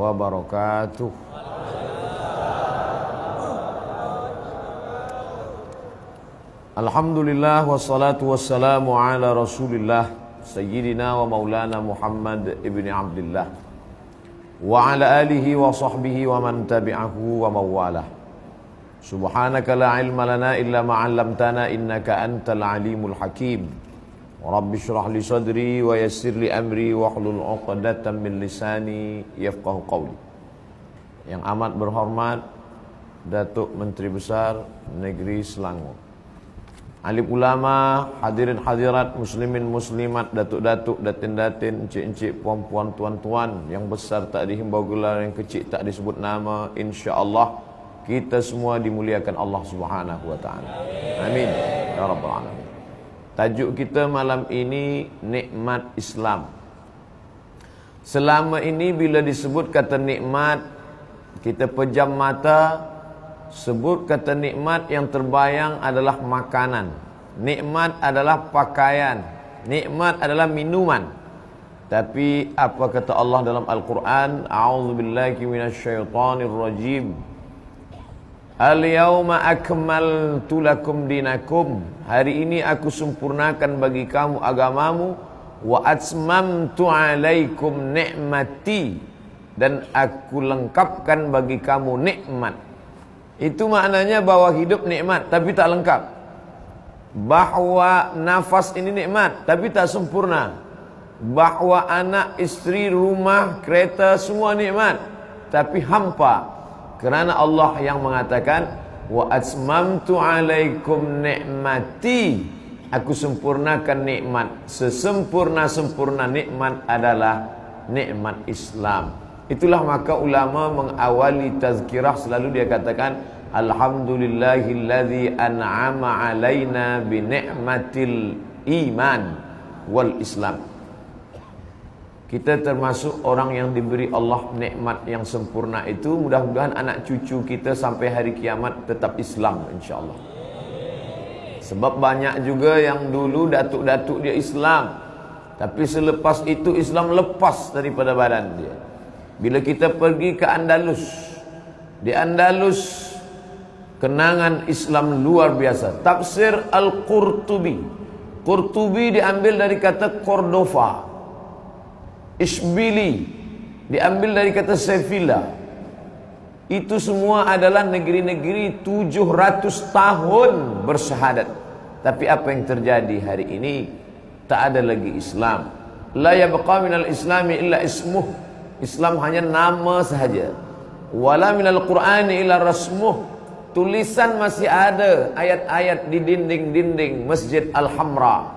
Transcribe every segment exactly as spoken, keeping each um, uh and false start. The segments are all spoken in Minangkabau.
wabarakatuh. Alhamdulillah, wassalatu wassalamu ala Rasulillah, Sayyidina wa Maulana Muhammad ibni Abdillah, wa ala alihi wa sahbihi wa man tabi'ahu wa mawalah. Subhanaka la ilma lana illa ma 'allamtana innaka antal alimul hakim. Rabbi shrah li sadri wa yassir li amri wahlul 'uqdatam min lisani yafqahu qawli. Yang amat berhormat Datuk Menteri Besar Negeri Selangor, alim ulama, hadirin hadirat, muslimin muslimat, datuk-datuk, datin-datin, encik-encik, puan-puan, tuan-tuan, yang besar tak dihimbau gelar, yang kecil tak disebut nama, insya Allah kita semua dimuliakan Allah Subhanahu wa taala. Amin ya rabbal alamin. Tajuk kita malam ini nikmat Islam. Selama ini bila disebut kata nikmat, kita pejam mata, sebut kata nikmat yang terbayang adalah makanan. Nikmat adalah pakaian. Nikmat adalah minuman. Tapi apa kata Allah dalam Al-Quran? A'udzubillahi minasyaitonirrajim. Al-yauma akmaltu lakum dinakum. Hari ini aku sempurnakan bagi kamu agamamu. Wa atmamtu alaikum ni'mati. Dan aku lengkapkan bagi kamu nikmat. Itu maknanya bahwa hidup nikmat, tapi tak lengkap. Bahwa nafas ini nikmat, tapi tak sempurna. Bahwa anak, isteri, rumah, kereta, semua nikmat, tapi hampa. Kerana Allah yang mengatakan, "Wa atmamtu alaikum ni'mati." Aku sempurnakan nikmat. Sesempurna-sempurna nikmat adalah nikmat Islam. Itulah maka ulama mengawali tazkirah selalu dia katakan, "Alhamdulillahilladzi an'ama alaina bi ni'matil iman wal Islam." Kita termasuk orang yang diberi Allah nikmat yang sempurna itu. Mudah-mudahan anak cucu kita sampai hari kiamat tetap Islam, insya Allah. Sebab banyak juga yang dulu datuk-datuk dia Islam, tapi selepas itu Islam lepas daripada badan dia. Bila kita pergi ke Andalus, di Andalus, kenangan Islam luar biasa. Tafsir Al-Qurtubi. Qurtubi diambil dari kata Cordova. Isbili diambil dari kata Sevilla. Itu semua adalah negeri-negeri tujuh ratus tahun bersyahadat. Tapi apa yang terjadi hari ini? Tak ada lagi Islam. La yabqa minal Islami illa ismuh. Islam hanya nama sahaja. Wala minal Qur'ani illa rasmuh. Tulisan masih ada, ayat-ayat di dinding-dinding Masjid Al-Hamra.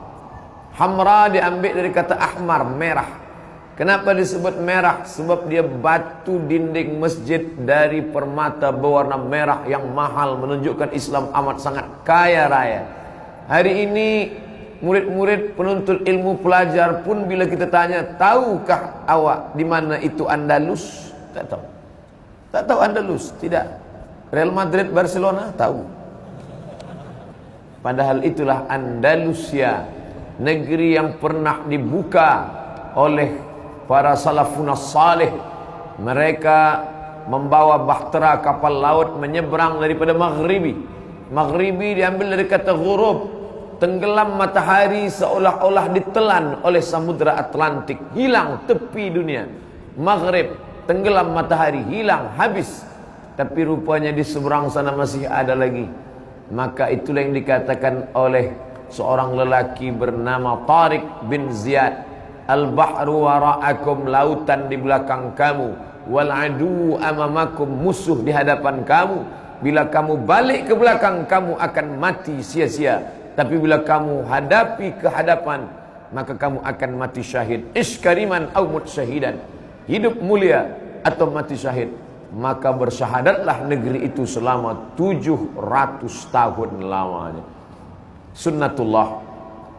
Hamra diambil dari kata ahmar, merah. Kenapa disebut merah? Sebab dia batu dinding masjid dari permata berwarna merah yang mahal, menunjukkan Islam amat sangat kaya raya. Hari ini, murid-murid penuntut ilmu pelajar pun bila kita tanya, "Tahukah awak di mana itu Andalus?" Tak tahu. Tak tahu Andalus? Tidak. Real Madrid, Barcelona? Tahu. Padahal itulah Andalusia, negeri yang pernah dibuka oleh para salafun saleh. Mereka membawa bahtera kapal laut menyeberang daripada Maghribi. Maghribi diambil dari kata ghurub, tenggelam matahari seolah-olah ditelan oleh Samudra Atlantik, hilang tepi dunia. Maghrib, tenggelam matahari, hilang, habis. Tapi rupanya di seberang sana masih ada lagi. Maka itulah yang dikatakan oleh seorang lelaki bernama Tariq bin Ziyad, "Al-bahru wara'akum, lautan di belakang kamu, wal adu amamakum, musuh di hadapan kamu. Bila kamu balik ke belakang, kamu akan mati sia-sia. Tapi bila kamu hadapi ke hadapan, maka kamu akan mati syahid. Ish kariman au mut syahidan." Hidup mulia atau mati syahid. Maka bersyahadatlah negeri itu selama tujuh ratus tahun lamanya. Sunnatullah,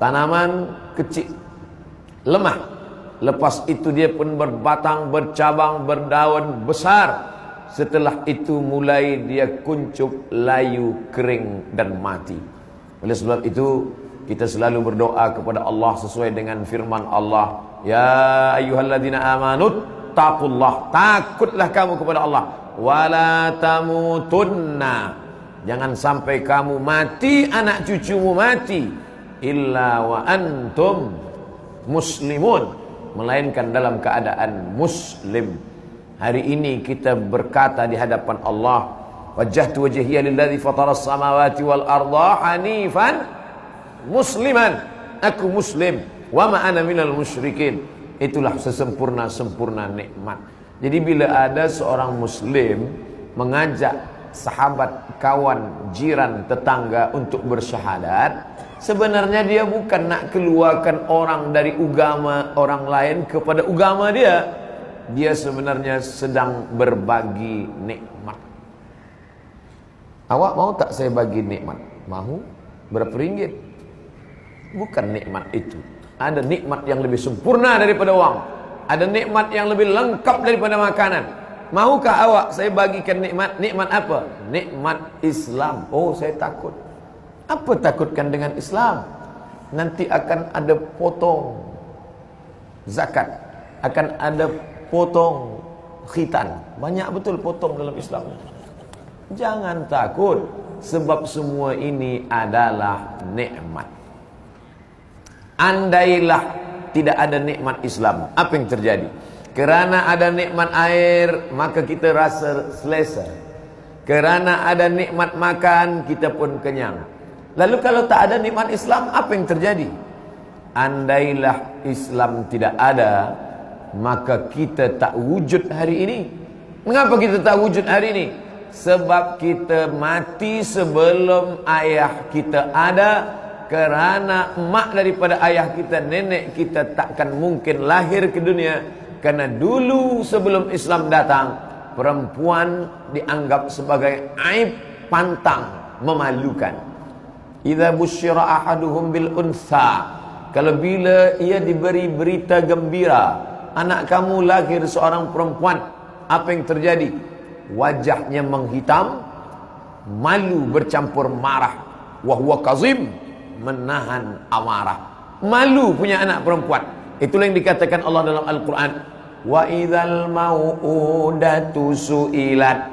tanaman kecil, lemah. Lepas itu dia pun berbatang, bercabang, berdaun, besar. Setelah itu mulai dia kuncup, layu, kering, dan mati. Oleh sebab itu, kita selalu berdoa kepada Allah sesuai dengan firman Allah, "Ya ayyuhalladzina amanut, Taqullah, takutlah kamu kepada Allah. Wala tamutunna, jangan sampai kamu mati, anak cucumu mati, illa wa antum muslimun, melainkan dalam keadaan muslim. Hari ini kita berkata di hadapan Allah, "Wajjahtu wajhiya lilladzi fataras samawati wal arda hanifan musliman." Aku muslim, wa ma ana minal musyrikin. Itulah sesempurna-sempurna nikmat. Jadi, bila ada seorang muslim mengajak sahabat, kawan, jiran, tetangga untuk bersyahadat, sebenarnya dia bukan nak keluarkan orang dari ugama orang lain kepada ugama dia. Dia sebenarnya sedang berbagi nikmat. Awak mau tak saya bagi nikmat? Mahu. Berapa ringgit? Bukan nikmat itu. Ada nikmat yang lebih sempurna daripada wang. Ada nikmat yang lebih lengkap daripada makanan. Mahukah awak saya bagikan nikmat? Nikmat apa? Nikmat Islam. Oh, saya takut. Apa takutkan dengan Islam? Nanti akan ada potong zakat, akan ada potong khitan. Banyak betul potong dalam Islam. Jangan takut, sebab semua ini adalah nikmat. Andailah tidak ada nikmat Islam, apa yang terjadi? Kerana ada nikmat air, maka kita rasa selesa. Kerana ada nikmat makan, kita pun kenyang. Lalu kalau tak ada nikmat Islam, apa yang terjadi? Andailah Islam tidak ada, maka kita tak wujud hari ini. Mengapa kita tak wujud hari ini? Sebab kita mati sebelum ayah kita ada, kerana emak daripada ayah kita, nenek kita, takkan mungkin lahir ke dunia, karena dulu sebelum Islam datang, perempuan dianggap sebagai aib, pantang, memalukan. Idza busyira ahaduhum bil unsa, kalau bila ia diberi berita gembira, anak kamu lahir seorang perempuan, apa yang terjadi? Wajahnya menghitam, malu bercampur marah, wa huwa kazim, menahan amarah. Malu punya anak perempuan. Itulah yang dikatakan Allah dalam Al-Quran, "Wa idzal mau'udatu su'ilat."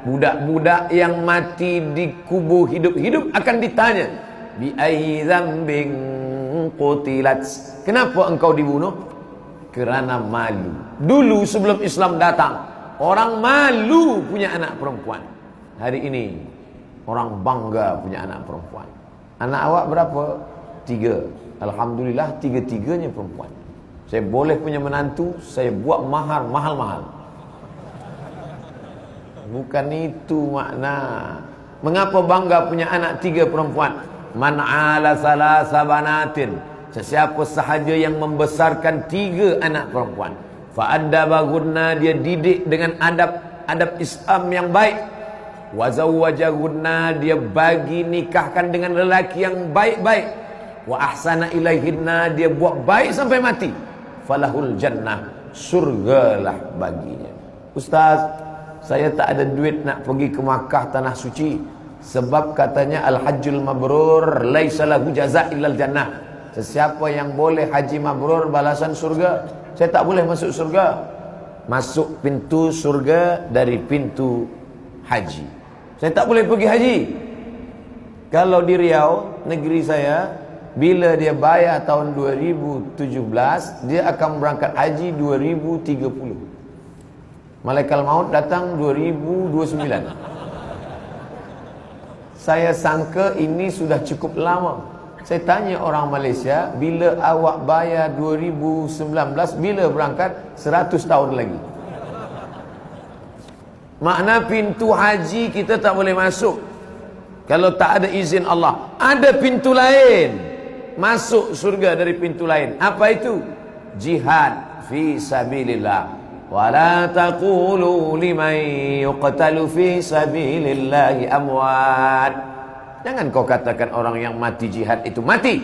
Budak-budak yang mati dikubur hidup-hidup akan ditanya, "Bi ayyi dzambin qutilat?" Kenapa engkau dibunuh? Kerana malu. Dulu sebelum Islam datang, orang malu punya anak perempuan. Hari ini, orang bangga punya anak perempuan. Anak awak berapa? Tiga. Alhamdulillah, tiga-tiganya perempuan. Saya boleh punya menantu, saya buat mahar mahal-mahal. Bukan itu makna. Mengapa bangga punya anak tiga perempuan? "Man ala salasa banatin." Sesiapa sahaja yang membesarkan tiga anak perempuan, "Fa addabahunna," dia didik dengan adab, adab Islam yang baik. "Wa zawwajahunna," dia bagi nikahkan dengan lelaki yang baik-baik. "Wa ahsana ilaihinna," dia buat baik sampai mati. "Falahul jannah," surgalah baginya. "Ustaz, saya tak ada duit nak pergi ke Makkah, Tanah Suci. Sebab katanya al-hajjul mabrur laisa lahu jaza illal jannah." Sesiapa yang boleh haji mabrur, balasan surga. Saya tak boleh masuk surga. Masuk pintu surga dari pintu haji. Saya tak boleh pergi haji. Kalau di Riau, negeri saya, bila dia bayar tahun dua ribu tujuh belas, dia akan berangkat haji dua ribu tiga puluh. Malaikat maut datang dua ribu dua puluh sembilan. Saya sangka ini sudah cukup lama. Saya tanya orang Malaysia, "Bila awak bayar dua ribu sembilan belas, bila berangkat?" "Seratus tahun lagi." Makna pintu haji kita tak boleh masuk kalau tak ada izin Allah. Ada pintu lain. Masuk surga dari pintu lain. Apa itu? Jihad fi sabilillah. "Wa la taqulu liman yuqtalu fi sabilillahi amwat." Jangan kau katakan orang yang mati jihad itu mati.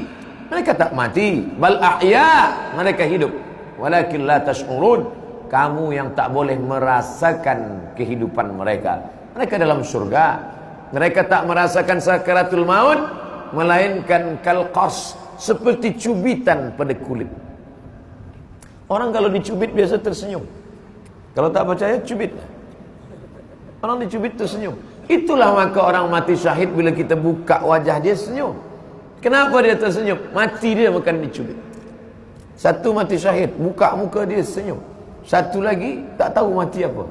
Mereka tak mati. "Bal ahya," mereka hidup. "Walakin la tash'urun." Kamu yang tak boleh merasakan kehidupan mereka. Mereka dalam surga. Mereka tak merasakan sakaratul maut, melainkan kal qars, seperti cubitan pada kulit. Orang kalau dicubit biasa tersenyum. Kalau tak percaya, cubitlah. Orang dicubit tu senyum. Itulah maka orang mati syahid, bila kita buka wajah dia, senyum. Kenapa dia tersenyum? Mati dia bukan dicubit. Satu mati syahid, buka muka dia, senyum. Satu lagi, tak tahu mati apa.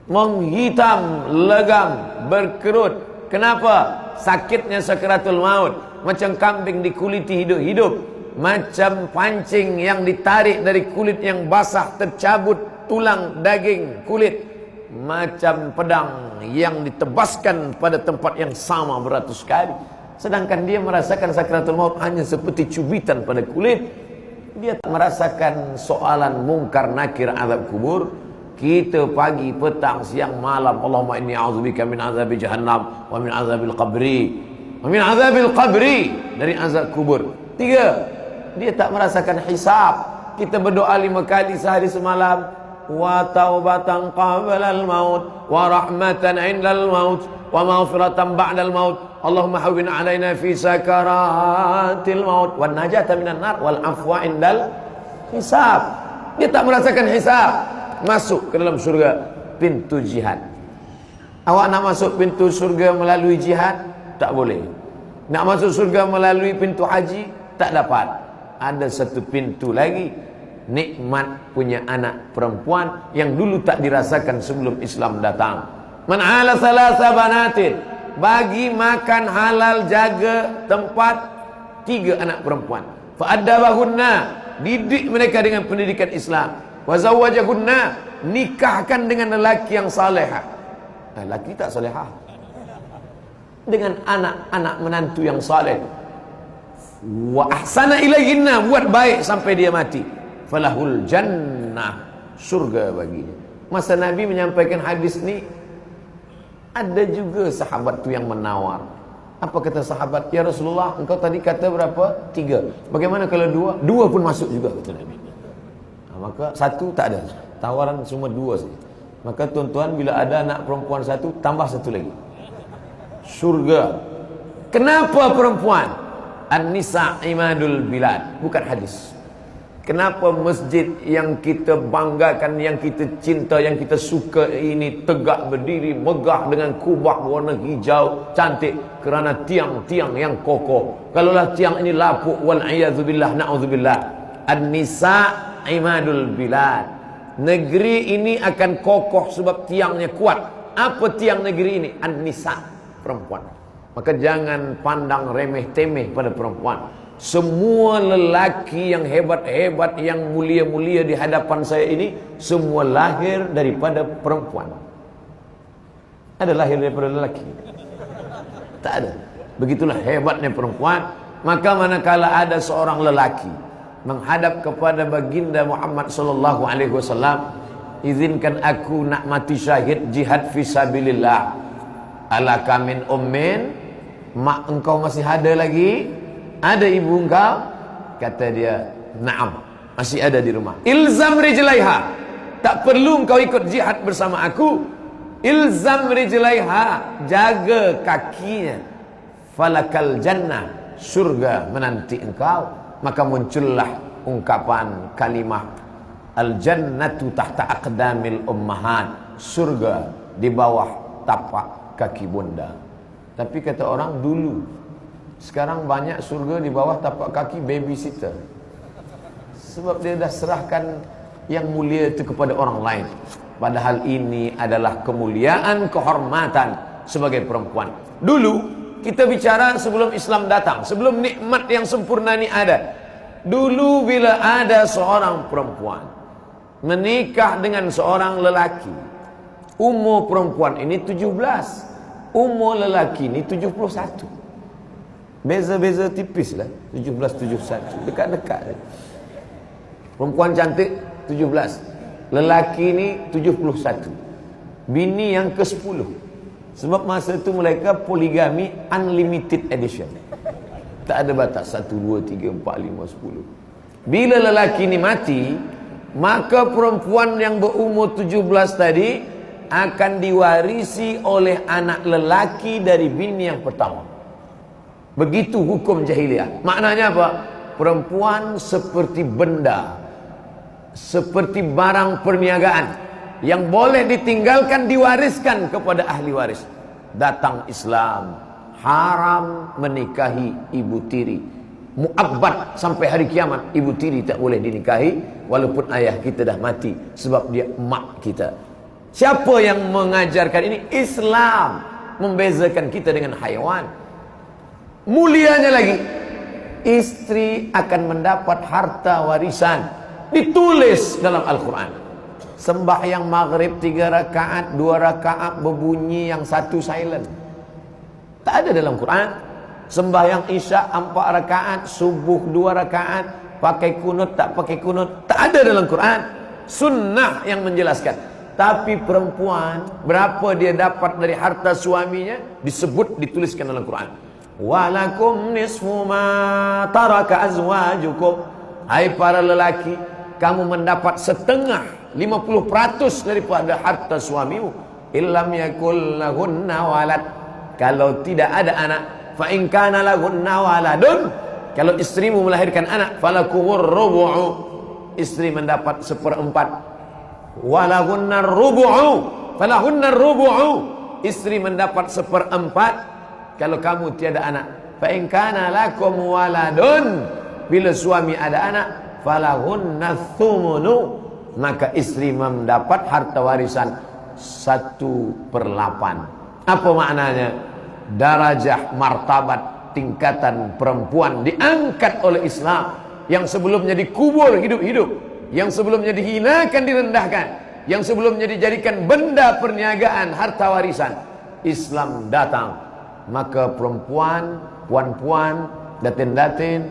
Menghitam, legam, berkerut. Kenapa? Sakitnya sakaratul maut. Macam kambing dikuliti hidup-hidup. Macam pancing yang ditarik dari kulit yang basah, tercabut tulang, daging, kulit. Macam pedang yang ditebaskan pada tempat yang sama beratus kali. Sedangkan dia merasakan sakaratul maut hanya seperti cubitan pada kulit. Dia tak merasakan soalan Mungkar Nakir, azab kubur. Kita pagi, petang, siang, malam, "Allahumma inni a'udzubika min azabi jahannam, wa min azabil qabri, wa min azabil qabri," dari azab kubur. Tiga, dia tak merasakan hisab. Kita berdoa lima kali sehari semalam, "Wa taubatan qablal maut, wa rahmatan indal maut, wa maghfiratan ba'dal maut. Allahumma hawwin alaina fi sakaratil maut, wa najatan minan nar, wal afwa indal hisab." Dia tak merasakan hisab. Masuk ke dalam surga pintu jihad. Awak nak masuk pintu surga melalui jihad? Tak boleh. Nak masuk surga melalui pintu haji? Tak dapat. Ada satu pintu lagi. Nikmat punya anak perempuan yang dulu tak dirasakan sebelum Islam datang. "Man ala salasa banatin," bagi makan halal, jaga tempat tiga anak perempuan. "Fa addabahunna," didik mereka dengan pendidikan Islam. "Wa zawwajahunna," nikahkan dengan lelaki yang saleh. Nah, lelaki tak salehah. Dengan anak-anak menantu yang saleh. "Wa ahsana ilaihinna," buat baik sampai dia mati. "Falahul jannah," surga baginya. Masa Nabi menyampaikan hadis ni, ada juga sahabat tu yang menawar. Apa kata sahabat? "Ya Rasulullah, engkau tadi kata berapa? Tiga. Bagaimana kalau dua?" "Dua pun masuk juga," kata Nabi. Nah, maka satu tak ada. Tawaran cuma dua saja. Maka tuan-tuan, bila ada anak perempuan satu, tambah satu lagi. Surga. Kenapa perempuan? "An-nisa imadul bilad." Bukan hadis. Kenapa masjid yang kita banggakan, yang kita cinta, yang kita suka ini tegak berdiri, megah dengan kubah warna hijau, cantik? Kerana tiang-tiang yang kokoh. Kalaulah tiang ini lapuk, wal iyadzubillah, na'udzubillah. "An-nisa imadul bilad." Negeri ini akan kokoh sebab tiangnya kuat. Apa tiang negeri ini? An-nisa, perempuan. Maka jangan pandang remeh-temeh pada perempuan. Semua lelaki yang hebat-hebat, yang mulia-mulia di hadapan saya ini, semua lahir daripada perempuan. Ada lahir daripada lelaki? Tak ada. Begitulah hebatnya perempuan. Maka manakala ada seorang lelaki menghadap kepada Baginda Muhammad sallallahu alaihi wasallam, "Izinkan aku nak mati syahid jihad fisabilillah." "Alaka min ummin, mak engkau masih ada lagi? Ada ibu engkau?" Kata dia, "Na'am, masih ada di rumah." "Ilzam rijlaiha, tak perlu engkau ikut jihad bersama aku. Ilzam rijlaiha, jaga kakinya. Falakal jannah, surga menanti engkau." Maka muncullah ungkapan kalimah, "Al jannatu tahta aqdamil ummahat," surga di bawah tapak kaki bunda. Tapi kata orang dulu, sekarang banyak surga di bawah tapak kaki babysitter. Sebab dia dah serahkan yang mulia itu kepada orang lain. Padahal ini adalah kemuliaan, kehormatan sebagai perempuan. Dulu, kita bicara sebelum Islam datang, sebelum nikmat yang sempurna ini ada. Dulu bila ada seorang perempuan menikah dengan seorang lelaki, umur perempuan ini tujuh belas, umur lelaki ini tujuh puluh satu. Beza-beza tipis lah, tujuh belas tujuh satu, dekat-dekat. Perempuan cantik, tujuh belas. Lelaki ni, tujuh puluh satu. Bini yang ke sepuluh. Sebab masa tu mereka poligami unlimited edition. Tak ada batas, satu, dua, tiga, empat, lima, sepuluh. Bila lelaki ni mati, maka perempuan yang berumur tujuh belas tadi akan diwarisi oleh anak lelaki dari bini yang pertama. Begitu hukum jahiliah. Maknanya apa? Perempuan seperti benda, Seperti barang perniagaan yang boleh ditinggalkan, diwariskan kepada ahli waris. Datang Islam, haram menikahi ibu tiri. Muabbad sampai hari kiamat, ibu tiri tak boleh dinikahi, walaupun ayah kita dah mati, sebab dia emak kita. Siapa yang mengajarkan ini? Islam membezakan kita dengan haiwan. Mulianya lagi, istri akan mendapat harta warisan. Ditulis dalam Al-Quran. Sembahyang maghrib tiga rakaat, dua rakaat berbunyi, yang satu silent. Tak ada dalam Quran. Sembahyang isya empat rakaat, subuh dua rakaat, pakai kunut tak pakai kunut, tak ada dalam Quran. Sunnah yang menjelaskan. Tapi perempuan, berapa dia dapat dari harta suaminya, disebut, dituliskan dalam Quran. "Walakum nisfu ma taraka azwajukum." Hai para lelaki, kamu mendapat setengah, lima puluh peratus daripada harta suamimu. "Illam yakul lahunna walad." Kalau tidak ada anak, "fa in kana lahunna waladun," kalau istrimu melahirkan anak, "falakumur rubu'u." Istri mendapat seperempat. "Walahunnar rubu'u." "Falahunnar rubu'u." Istri mendapat seperempat. Kalau kamu tiada anak, "fa in kana lakum waladun," bila suami ada anak, "falahunna tsumunu," maka istri mendapat harta warisan satu per lapan. Apa maknanya? Darajah, martabat, tingkatan perempuan diangkat oleh Islam. Yang sebelumnya dikubur hidup-hidup, yang sebelumnya dihinakan, direndahkan, yang sebelumnya dijadikan benda perniagaan, harta warisan, Islam datang, maka perempuan, puan-puan, datin-datin,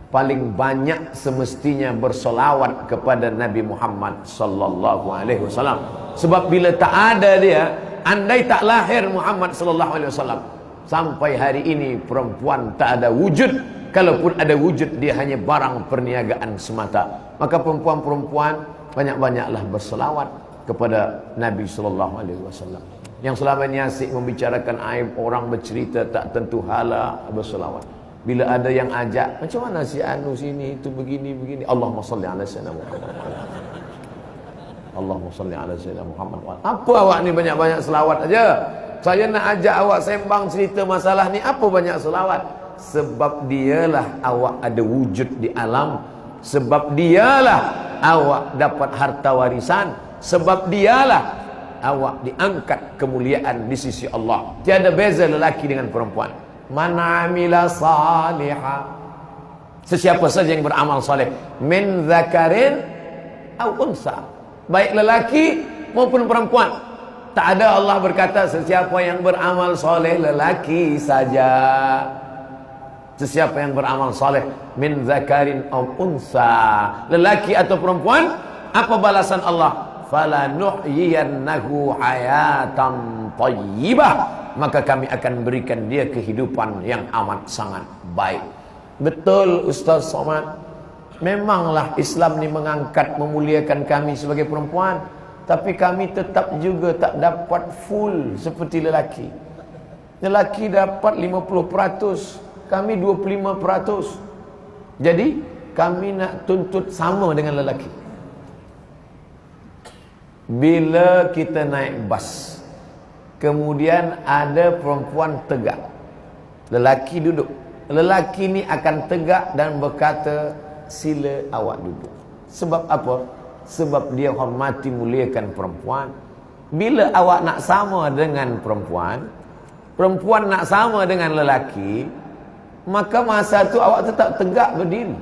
paling banyak semestinya bersolawat kepada Nabi Muhammad sallallahu alaihi wasallam. Sebab bila tak ada dia, andai tak lahir Muhammad sallallahu alaihi wasallam, sampai hari ini perempuan tak ada wujud. Kalaupun ada wujud, dia hanya barang perniagaan semata. Maka perempuan-perempuan, banyak-banyaklah bersolawat kepada Nabi sallallahu alaihi wasallam. Yang selama ini asyik membicarakan aib orang, bercerita tak tentu hala, bersolawat. Bila ada yang ajak, "Macam mana si anu sini, itu begini, begini." Allahumma salli ala sayyidina Muhammad. Allahumma salli ala sayyidina Muhammad. Apa awak ni banyak-banyak selawat aja? Saya nak ajak awak sembang cerita masalah ni, apa banyak selawat? Sebab dialah awak ada wujud di alam. Sebab dialah awak dapat harta warisan. Sebab dialah awak diangkat kemuliaan di sisi Allah. Tiada beza lelaki dengan perempuan. "Man amila saliha." Sesiapa saja yang beramal saleh, "min dzakarin au unsa," baik lelaki maupun perempuan. Tak ada Allah berkata, "Sesiapa yang beramal saleh lelaki saja." Sesiapa yang beramal saleh, "min dzakarin au unsa," lelaki atau perempuan, apa balasan Allah? "Falanuhyiyannahu hayatan thayyibah," maka Kami akan berikan dia kehidupan yang amat sangat baik. Betul, Ustaz Somad. Memanglah Islam ni mengangkat, memuliakan kami sebagai perempuan, tapi kami tetap juga tak dapat full seperti lelaki. Lelaki dapat lima puluh peratus, kami dua puluh lima peratus. Jadi, kami nak tuntut sama dengan lelaki. Bila kita naik bas, kemudian ada perempuan tegak, lelaki duduk. Lelaki ni akan tegak dan berkata, "Sila awak duduk." Sebab apa? Sebab dia hormati, muliakan perempuan. Bila awak nak sama dengan perempuan, perempuan nak sama dengan lelaki, maka masa tu awak tetap tegak berdiri.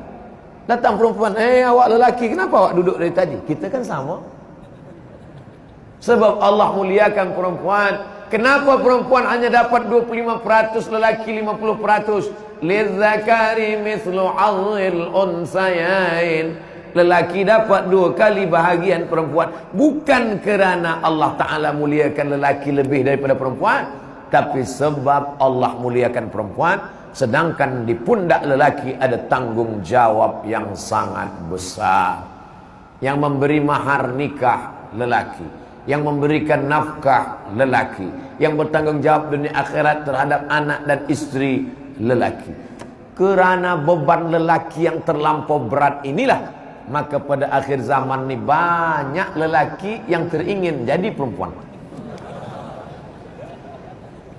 Datang perempuan, "Eh, awak lelaki, kenapa awak duduk dari tadi? Kita kan sama." Sebab Allah muliakan perempuan. Kenapa perempuan hanya dapat dua puluh lima peratus, lelaki lima puluh peratus? "Lizzakari mislu hazzil unsayain." Lelaki dapat dua kali bahagian perempuan. Bukan kerana Allah Ta'ala muliakan lelaki lebih daripada perempuan, tapi sebab Allah muliakan perempuan, sedangkan di pundak lelaki ada tanggung jawab yang sangat besar. Yang memberi mahar nikah, lelaki. Yang memberikan nafkah, lelaki. Yang bertanggung jawab dunia akhirat terhadap anak dan isteri, lelaki. Kerana beban lelaki yang terlampau berat inilah, Maka pada akhir zaman ni banyak lelaki yang teringin jadi perempuan.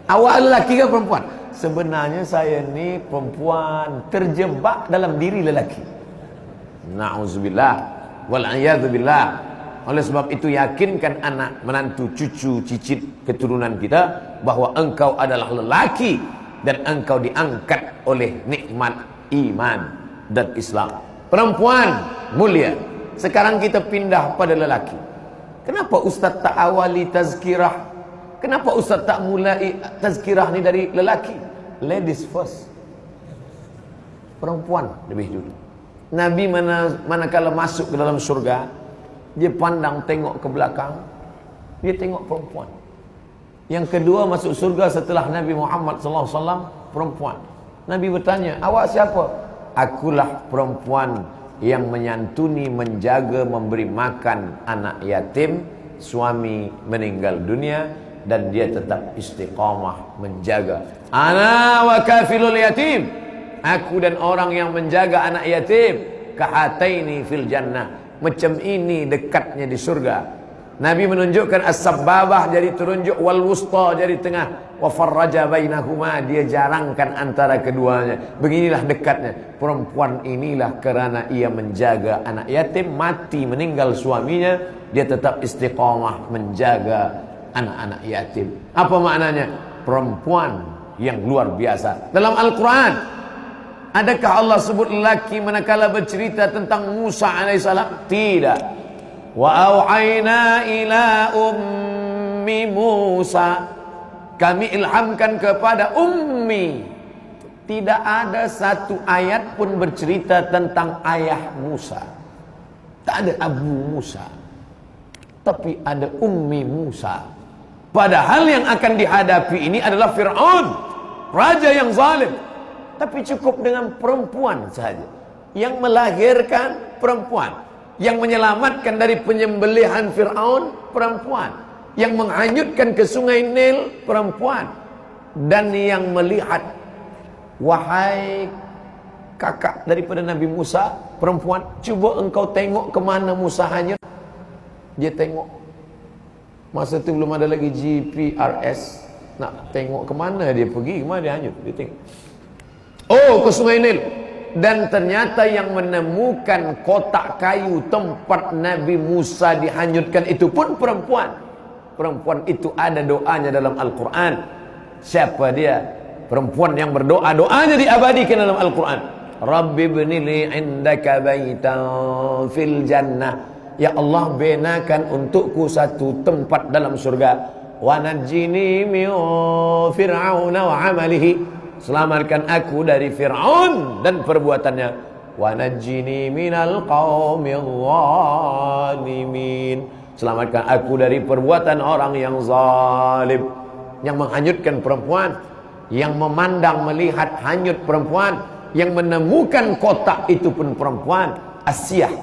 Awak lelaki ke perempuan? Sebenarnya saya ni perempuan terjebak dalam diri lelaki. Na'udzubillah. Wal iyadzubillah. Oleh sebab itu, yakinkan anak, menantu, cucu, cicit, keturunan kita, bahwa engkau adalah lelaki dan engkau diangkat oleh nikmat iman dan Islam. Perempuan mulia. Sekarang kita pindah pada lelaki. Kenapa ustaz tak awali tazkirah? Kenapa ustaz tak mulai tazkirah ni dari lelaki? Ladies first. Perempuan lebih dulu. Nabi mana, manakala masuk ke dalam surga, dia pandang tengok ke belakang, dia tengok perempuan. Yang kedua masuk surga setelah Nabi Muhammad sallallahu alaihi wasallam, perempuan. Nabi bertanya, "Awak siapa?" "Akulah perempuan yang menyantuni, menjaga, memberi makan anak yatim, suami meninggal dunia, dan dia tetap istiqamah menjaga." "Ana wa kafilul yatim." "Aku dan orang yang menjaga anak yatim, kahataini fil jannah." Macam ini dekatnya di surga. Nabi menunjukkan as-sababah, jari telunjuk, wal wusta, jari tengah, wa farraja bainahuma, dia jarangkan antara keduanya. Beginilah dekatnya. Perempuan inilah kerana ia menjaga anak yatim, mati meninggal suaminya, dia tetap istiqamah menjaga anak-anak yatim. Apa maknanya? Perempuan yang luar biasa. Dalam Al-Quran, adakah Allah sebut lelaki manakala bercerita tentang Musa alaihissalam? Tidak. "Wa auhayna ila ummi Musa." Kami ilhamkan kepada ummi. Tidak ada satu ayat pun bercerita tentang ayah Musa. Tak ada Abu Musa. Tapi ada Ummi Musa. Padahal yang akan dihadapi ini adalah Fir'aun, raja yang zalim. Tapi cukup dengan perempuan sahaja. Yang melahirkan, perempuan. Yang menyelamatkan dari penyembelihan Fir'aun, perempuan. Yang menghanyutkan ke Sungai Nil, perempuan. Dan yang melihat, wahai kakak daripada Nabi Musa, perempuan, cuba engkau tengok ke mana Musa hanyut. Dia tengok. Masa tu belum ada lagi G P R S. Nak tengok ke mana dia pergi, ke mana dia hanyut. Dia tengok. Oh, ke Sungai Nil. Dan ternyata yang menemukan kotak kayu tempat Nabi Musa dihanyutkan itu pun perempuan. Perempuan itu ada doanya dalam Al-Quran. Siapa dia? Perempuan yang berdoa, doanya diabadikan dalam Al-Quran. "Rabbi bnili indaka baitan fil jannah." "Ya Allah, benakan untukku satu tempat dalam surga. Wa najjini min Fir'auna wa amalihi." Selamatkan aku dari Fir'aun dan perbuatannya. "Wa najjini minal qaumidh dhalimin." Selamatkan aku dari perbuatan orang yang zalim. Yang menghanyutkan perempuan, yang memandang melihat hanyut perempuan, yang menemukan kotak itu pun perempuan, Asiah,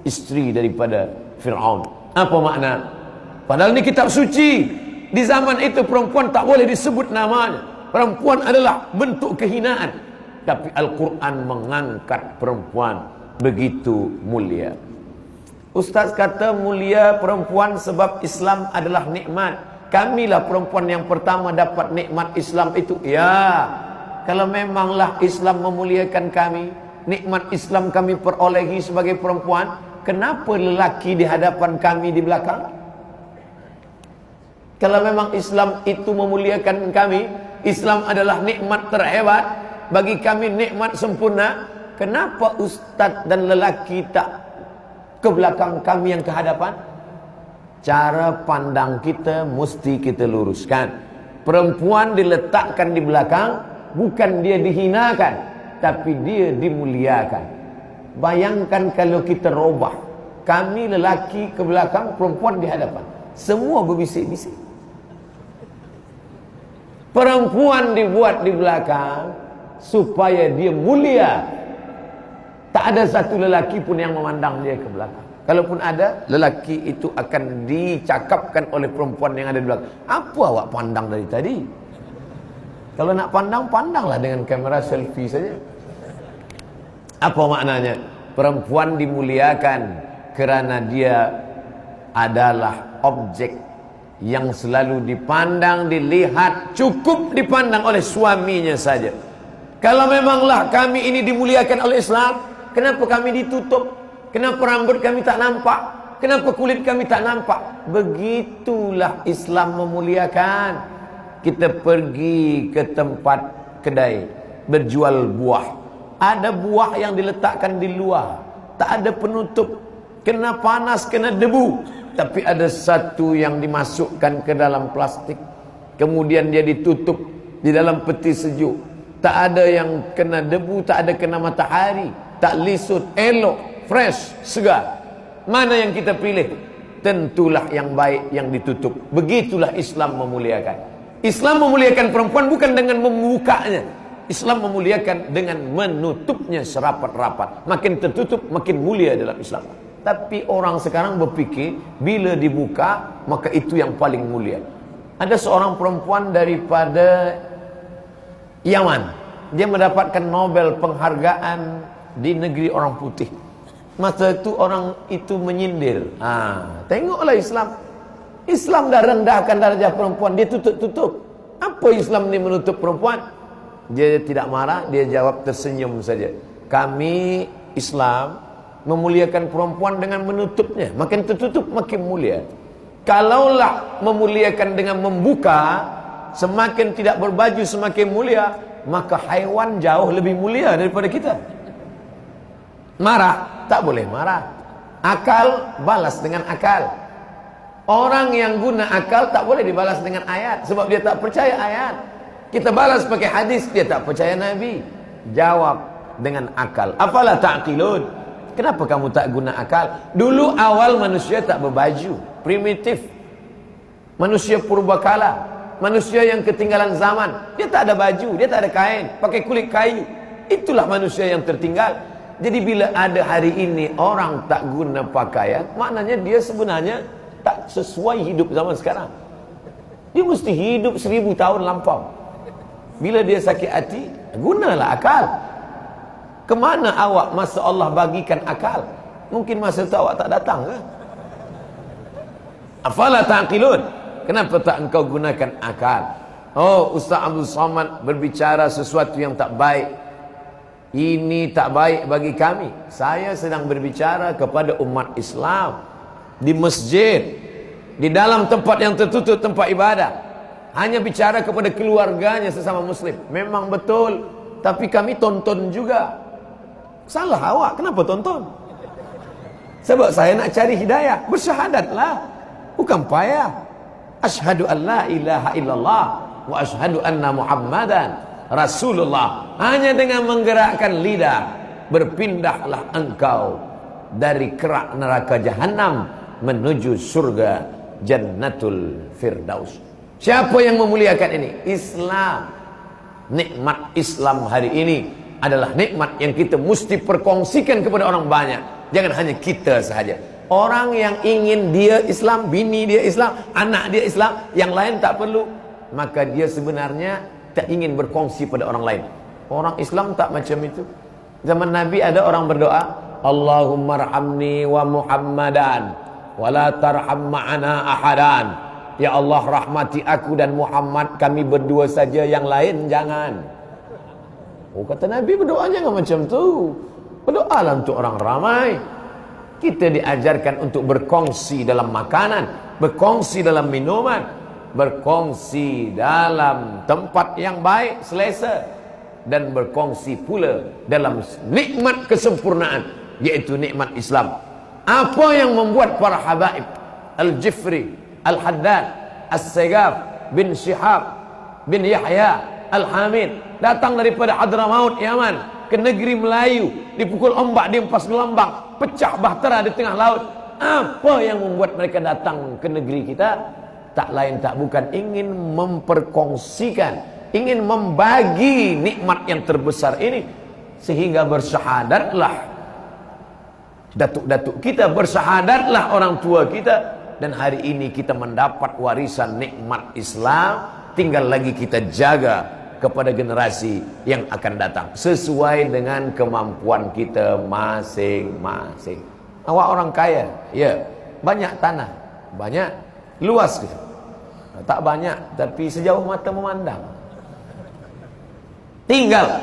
isteri daripada Firaun. Apa makna? Padahal ini kitab suci. Di zaman itu perempuan tak boleh disebut namanya. Perempuan adalah bentuk kehinaan. Tapi Al-Quran mengangkat perempuan begitu mulia. Ustaz kata mulia perempuan sebab Islam adalah nikmat. Kamilah perempuan yang pertama dapat nikmat Islam itu. Ya, kalau memanglah Islam memuliakan kami, nikmat Islam kami perolehi sebagai perempuan, kenapa lelaki di hadapan kami di belakang? Kalau memang Islam itu memuliakan kami, Islam adalah nikmat terhebat, bagi kami nikmat sempurna, kenapa ustaz dan lelaki tak ke belakang kami yang ke hadapan? Cara pandang kita mesti kita luruskan. Perempuan diletakkan di belakang, bukan dia dihinakan, tapi dia dimuliakan. Bayangkan kalau kita robah, kami lelaki ke belakang, perempuan di hadapan. Semua berbisik-bisik. Perempuan dibuat di belakang supaya dia mulia. Tak ada satu lelaki pun yang memandang dia ke belakang. Kalaupun ada, lelaki itu akan dicakapkan oleh perempuan yang ada di belakang. "Apa awak pandang dari tadi?" Kalau nak pandang, pandanglah dengan kamera selfie saja. Apa maknanya? Perempuan dimuliakan karena dia adalah objek yang selalu dipandang, dilihat, cukup dipandang oleh suaminya saja. Kalau memanglah kami ini dimuliakan oleh Islam, kenapa kami ditutup? Kenapa rambut kami tak nampak? Kenapa kulit kami tak nampak? Begitulah Islam memuliakan. Kita pergi ke tempat kedai berjual buah. Ada buah yang diletakkan di luar, tak ada penutup. Kena panas, kena debu. Tapi ada satu yang dimasukkan ke dalam plastik. Kemudian dia ditutup di dalam peti sejuk. Tak ada yang kena debu, tak ada kena matahari. Tak lisut, elok, fresh, segar. Mana yang kita pilih? Tentulah yang baik yang ditutup. Begitulah Islam memuliakan. Islam memuliakan perempuan bukan dengan membukanya. Islam memuliakan dengan menutupnya serapat-rapat. Makin tertutup, makin mulia dalam Islam. Tapi orang sekarang berpikir, bila dibuka, maka itu yang paling mulia. Ada seorang perempuan daripada Yaman. Dia mendapatkan Nobel penghargaan di negeri orang putih. Masa itu orang itu menyindir. Ha, tengoklah Islam. Islam dah rendahkan darjah perempuan, dia tutup-tutup. Apa Islam ni menutup perempuan? Dia tidak marah, dia jawab tersenyum saja. Kami Islam memuliakan perempuan dengan menutupnya. Makin tertutup, makin mulia. Kalaulah memuliakan dengan membuka, semakin tidak berbaju, semakin mulia, maka haiwan jauh lebih mulia daripada kita. Marah, tak boleh marah. Akal, balas dengan akal. Orang yang guna akal tak boleh dibalas dengan ayat, sebab dia tak percaya ayat. Kita balas pakai hadis, dia tak percaya Nabi. Jawab dengan akal. Afala ta'qilun? Kenapa kamu tak guna akal? Dulu awal manusia tak berbaju, primitif. Manusia purbakala, manusia yang ketinggalan zaman. Dia tak ada baju, dia tak ada kain, pakai kulit kayu. Itulah manusia yang tertinggal. Jadi bila ada hari ini orang tak guna pakaian, maknanya dia sebenarnya tak sesuai hidup zaman sekarang. Dia mesti hidup seribu tahun lampau. Bila dia sakit hati, gunalah akal. Kemana awak masa Allah bagikan akal? Mungkin masa tu awak tak datang ke? Afala ta'qilun? Kenapa tak engkau gunakan akal? Oh, Ustaz Abdul Somad berbicara sesuatu yang tak baik. Ini tak baik bagi kami. Saya sedang berbicara kepada umat Islam. Di masjid, di dalam tempat yang tertutup, tempat ibadah. Hanya bicara kepada keluarganya sesama muslim. Memang betul. Tapi kami tonton juga. Salah awak, kenapa tonton? Sebab saya nak cari hidayah. Bersyahadatlah. Bukan payah. Asyhadu an la ilaha illallah wa asyhadu anna Muhammadan Rasulullah. Hanya dengan menggerakkan lidah, berpindahlah engkau dari kerak neraka jahanam menuju surga Jannatul Firdaus. Siapa yang memuliakan ini? Islam. Nikmat Islam hari ini adalah nikmat yang kita mesti perkongsikan kepada orang banyak. Jangan hanya kita sahaja. Orang yang ingin dia Islam, bini dia Islam, anak dia Islam, yang lain tak perlu, maka dia sebenarnya tak ingin berkongsi pada orang lain. Orang Islam tak macam itu. Zaman Nabi ada orang berdoa, "Allahummarhamni wa Muhammadan, wa la tarham ma'ana ahadan." Ya Allah, rahmati aku dan Muhammad, kami berdua saja, yang lain jangan. Oh, kata Nabi, berdoa jangan macam tu. Berdoalah untuk orang ramai. Kita diajarkan untuk berkongsi dalam makanan, berkongsi dalam minuman, berkongsi dalam tempat yang baik, selesa, dan berkongsi pula dalam nikmat kesempurnaan, yaitu nikmat Islam. Apa yang membuat para habaib Al-Jifri, Al-Haddad, As-Segaf bin Syihab bin Yahya Al-Hamid datang daripada Hadramaut, Yaman, ke negeri Melayu, dipukul ombak, dihempas gelombang, pecah bahtera di tengah laut. Apa yang membuat mereka datang ke negeri kita? Tak lain tak bukan ingin memperkongsikan, ingin membagi nikmat yang terbesar ini, sehingga bersyahadatlah datuk-datuk kita, bersyahadatlah orang tua kita, dan hari ini kita mendapat warisan nikmat Islam, tinggal lagi kita jaga kepada generasi yang akan datang sesuai dengan kemampuan kita masing-masing. Awak orang kaya, ya, banyak tanah, banyak, luas gitu. Tak banyak, tapi sejauh mata memandang. Tinggal.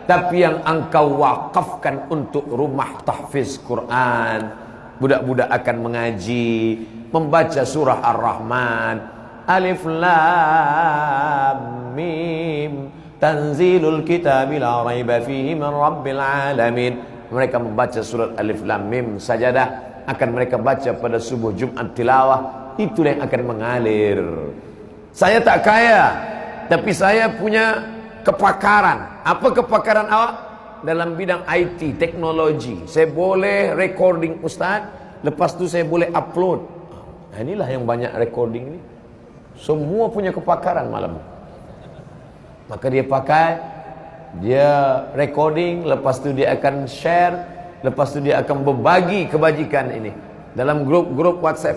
Tapi yang engkau wakafkan untuk rumah tahfiz Quran, budak-budak akan mengaji, membaca surah Ar-Rahman, Alif Lam Mim, Tanzilul Kitabi La Raiba Fihi Min Rabbil Alamin. Mereka membaca surat Alif Lam Mim Sajadah, akan mereka baca pada subuh Jumat tilawah. Itulah yang akan mengalir. Saya tak kaya, tapi saya punya kepakaran. Apa kepakaran awak? Dalam bidang I T, teknologi. Saya boleh recording ustaz, lepas tu saya boleh upload. Nah, inilah yang banyak recording ni. Semua punya kepakaran malam ni. Maka dia pakai, dia recording, lepas tu dia akan share, lepas tu dia akan berbagi kebajikan ini dalam grup-grup WhatsApp,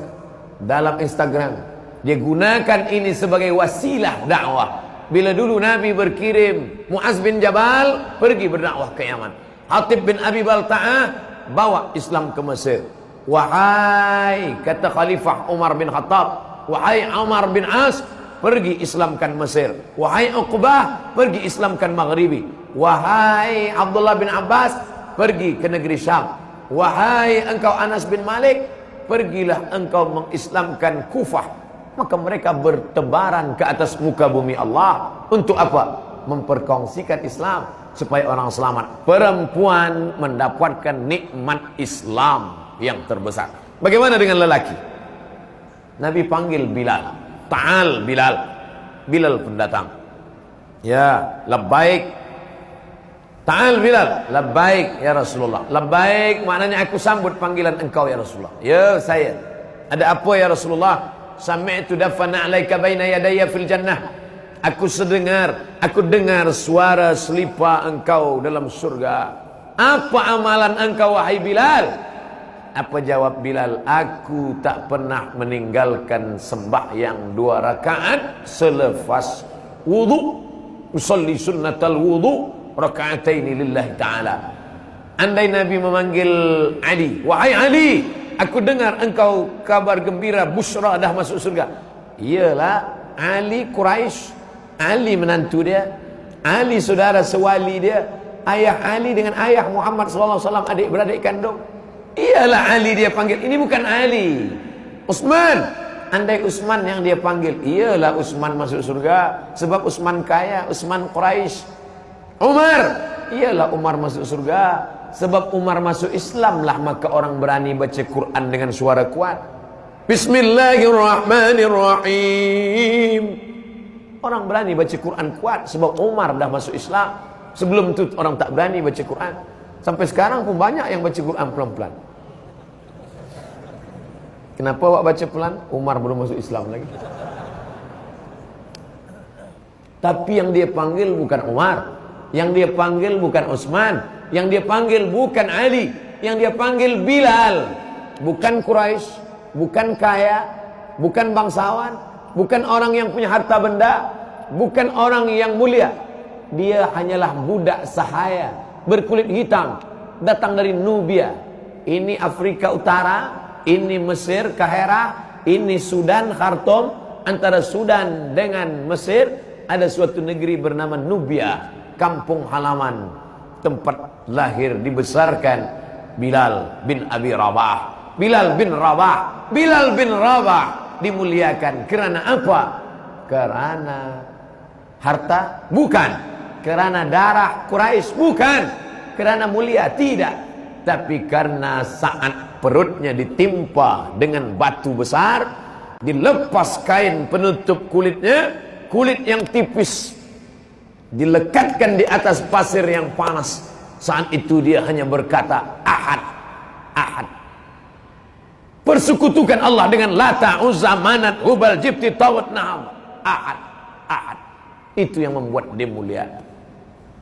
dalam Instagram. Dia gunakan ini sebagai wasilah dakwah. Bila dulu Nabi berkirim Muaz bin Jabal pergi berdakwah ke Yaman. Hatib bin Abi Balta'ah bawa Islam ke Mesir. "Wahai," kata Khalifah Umar bin Khattab, "wahai Amr bin As, pergi Islamkan Mesir. Wahai Uqbah, pergi Islamkan Maghribi. Wahai Abdullah bin Abbas, pergi ke negeri Syam. Wahai engkau Anas bin Malik, pergilah engkau mengislamkan Kufah." Maka mereka bertebaran ke atas muka bumi Allah. Untuk apa? Memperkongsikan Islam, supaya orang selamat. Perempuan mendapatkan nikmat Islam yang terbesar. Bagaimana dengan lelaki? Nabi panggil Bilal. "Ta'al, Bilal." Bilal pun datang. "Ya, labbaik." "Ta'al, Bilal." "Labbaik, ya Rasulullah." "Labbaik, maknanya aku sambut panggilan engkau, ya Rasulullah." "Ya, saya." "Ada apa, ya Rasulullah?" "Sami'tu daffa na'laika baina yadayya fil jannah." "Aku sedengar, aku dengar suara selipa engkau dalam surga." "Apa amalan engkau, wahai Bilal?" Apa jawab Bilal? "Aku tak pernah meninggalkan sembahyang dua rakaat selepas wudu. Usalli sunnatal wudu raka'ataini lillahi ta'ala." Andai Nabi memanggil Ali, "Wahai Ali, aku dengar engkau kabar gembira, busra dah masuk surga." Iyalah, Ali Quraisy, Ali menantu dia, Ali saudara sewali dia, ayah Ali dengan ayah Muhammad sallallahu alaihi wasallam adik beradik kandung. Iyalah Ali dia panggil. Ini bukan Ali. Utsman. Andai Utsman yang dia panggil, iyalah Utsman masuk surga, sebab Utsman kaya, Utsman Quraisy. Umar, iyalah Umar masuk surga, sebab Umar masuk Islam lah, maka orang berani baca Quran dengan suara kuat. Bismillahirrahmanirrahim. Orang berani baca Quran kuat sebab Umar dah masuk Islam. Sebelum tu orang tak berani baca Quran. Sampai sekarang pun banyak yang baca Quran pelan-pelan. Kenapa awak baca pelan? Umar belum masuk Islam lagi. Tapi yang dia panggil bukan Umar, yang dia panggil bukan Utsman, yang dia panggil bukan Ali, yang dia panggil Bilal. Bukan Quraisy, bukan kaya, bukan bangsawan, bukan orang yang punya harta benda, bukan orang yang mulia. Dia hanyalah budak sahaya, berkulit hitam, datang dari Nubia. Ini Afrika Utara, ini Mesir, Kaherah, ini Sudan, Khartoum. Antara Sudan dengan Mesir, ada suatu negeri bernama Nubia, kampung halaman, tempat lahir dibesarkan Bilal bin Abi Rabah. Bilal bin Rabah, Bilal bin Rabah dimuliakan kerana apa? Kerana harta? Bukan. Kerana darah Quraisy? Bukan. Kerana mulia? Tidak. Tapi karena saat perutnya ditimpa dengan batu besar, dilepas kain penutup kulitnya, kulit yang tipis, dilekatkan di atas pasir yang panas. Saat itu dia hanya berkata, "Ahad, Ahad." Persekutukan Allah dengan Lata, Uzza, Manat, Hubal, Jibti, Tagut, Naham. Ahad, Ahad. Itu yang membuat dia mulia.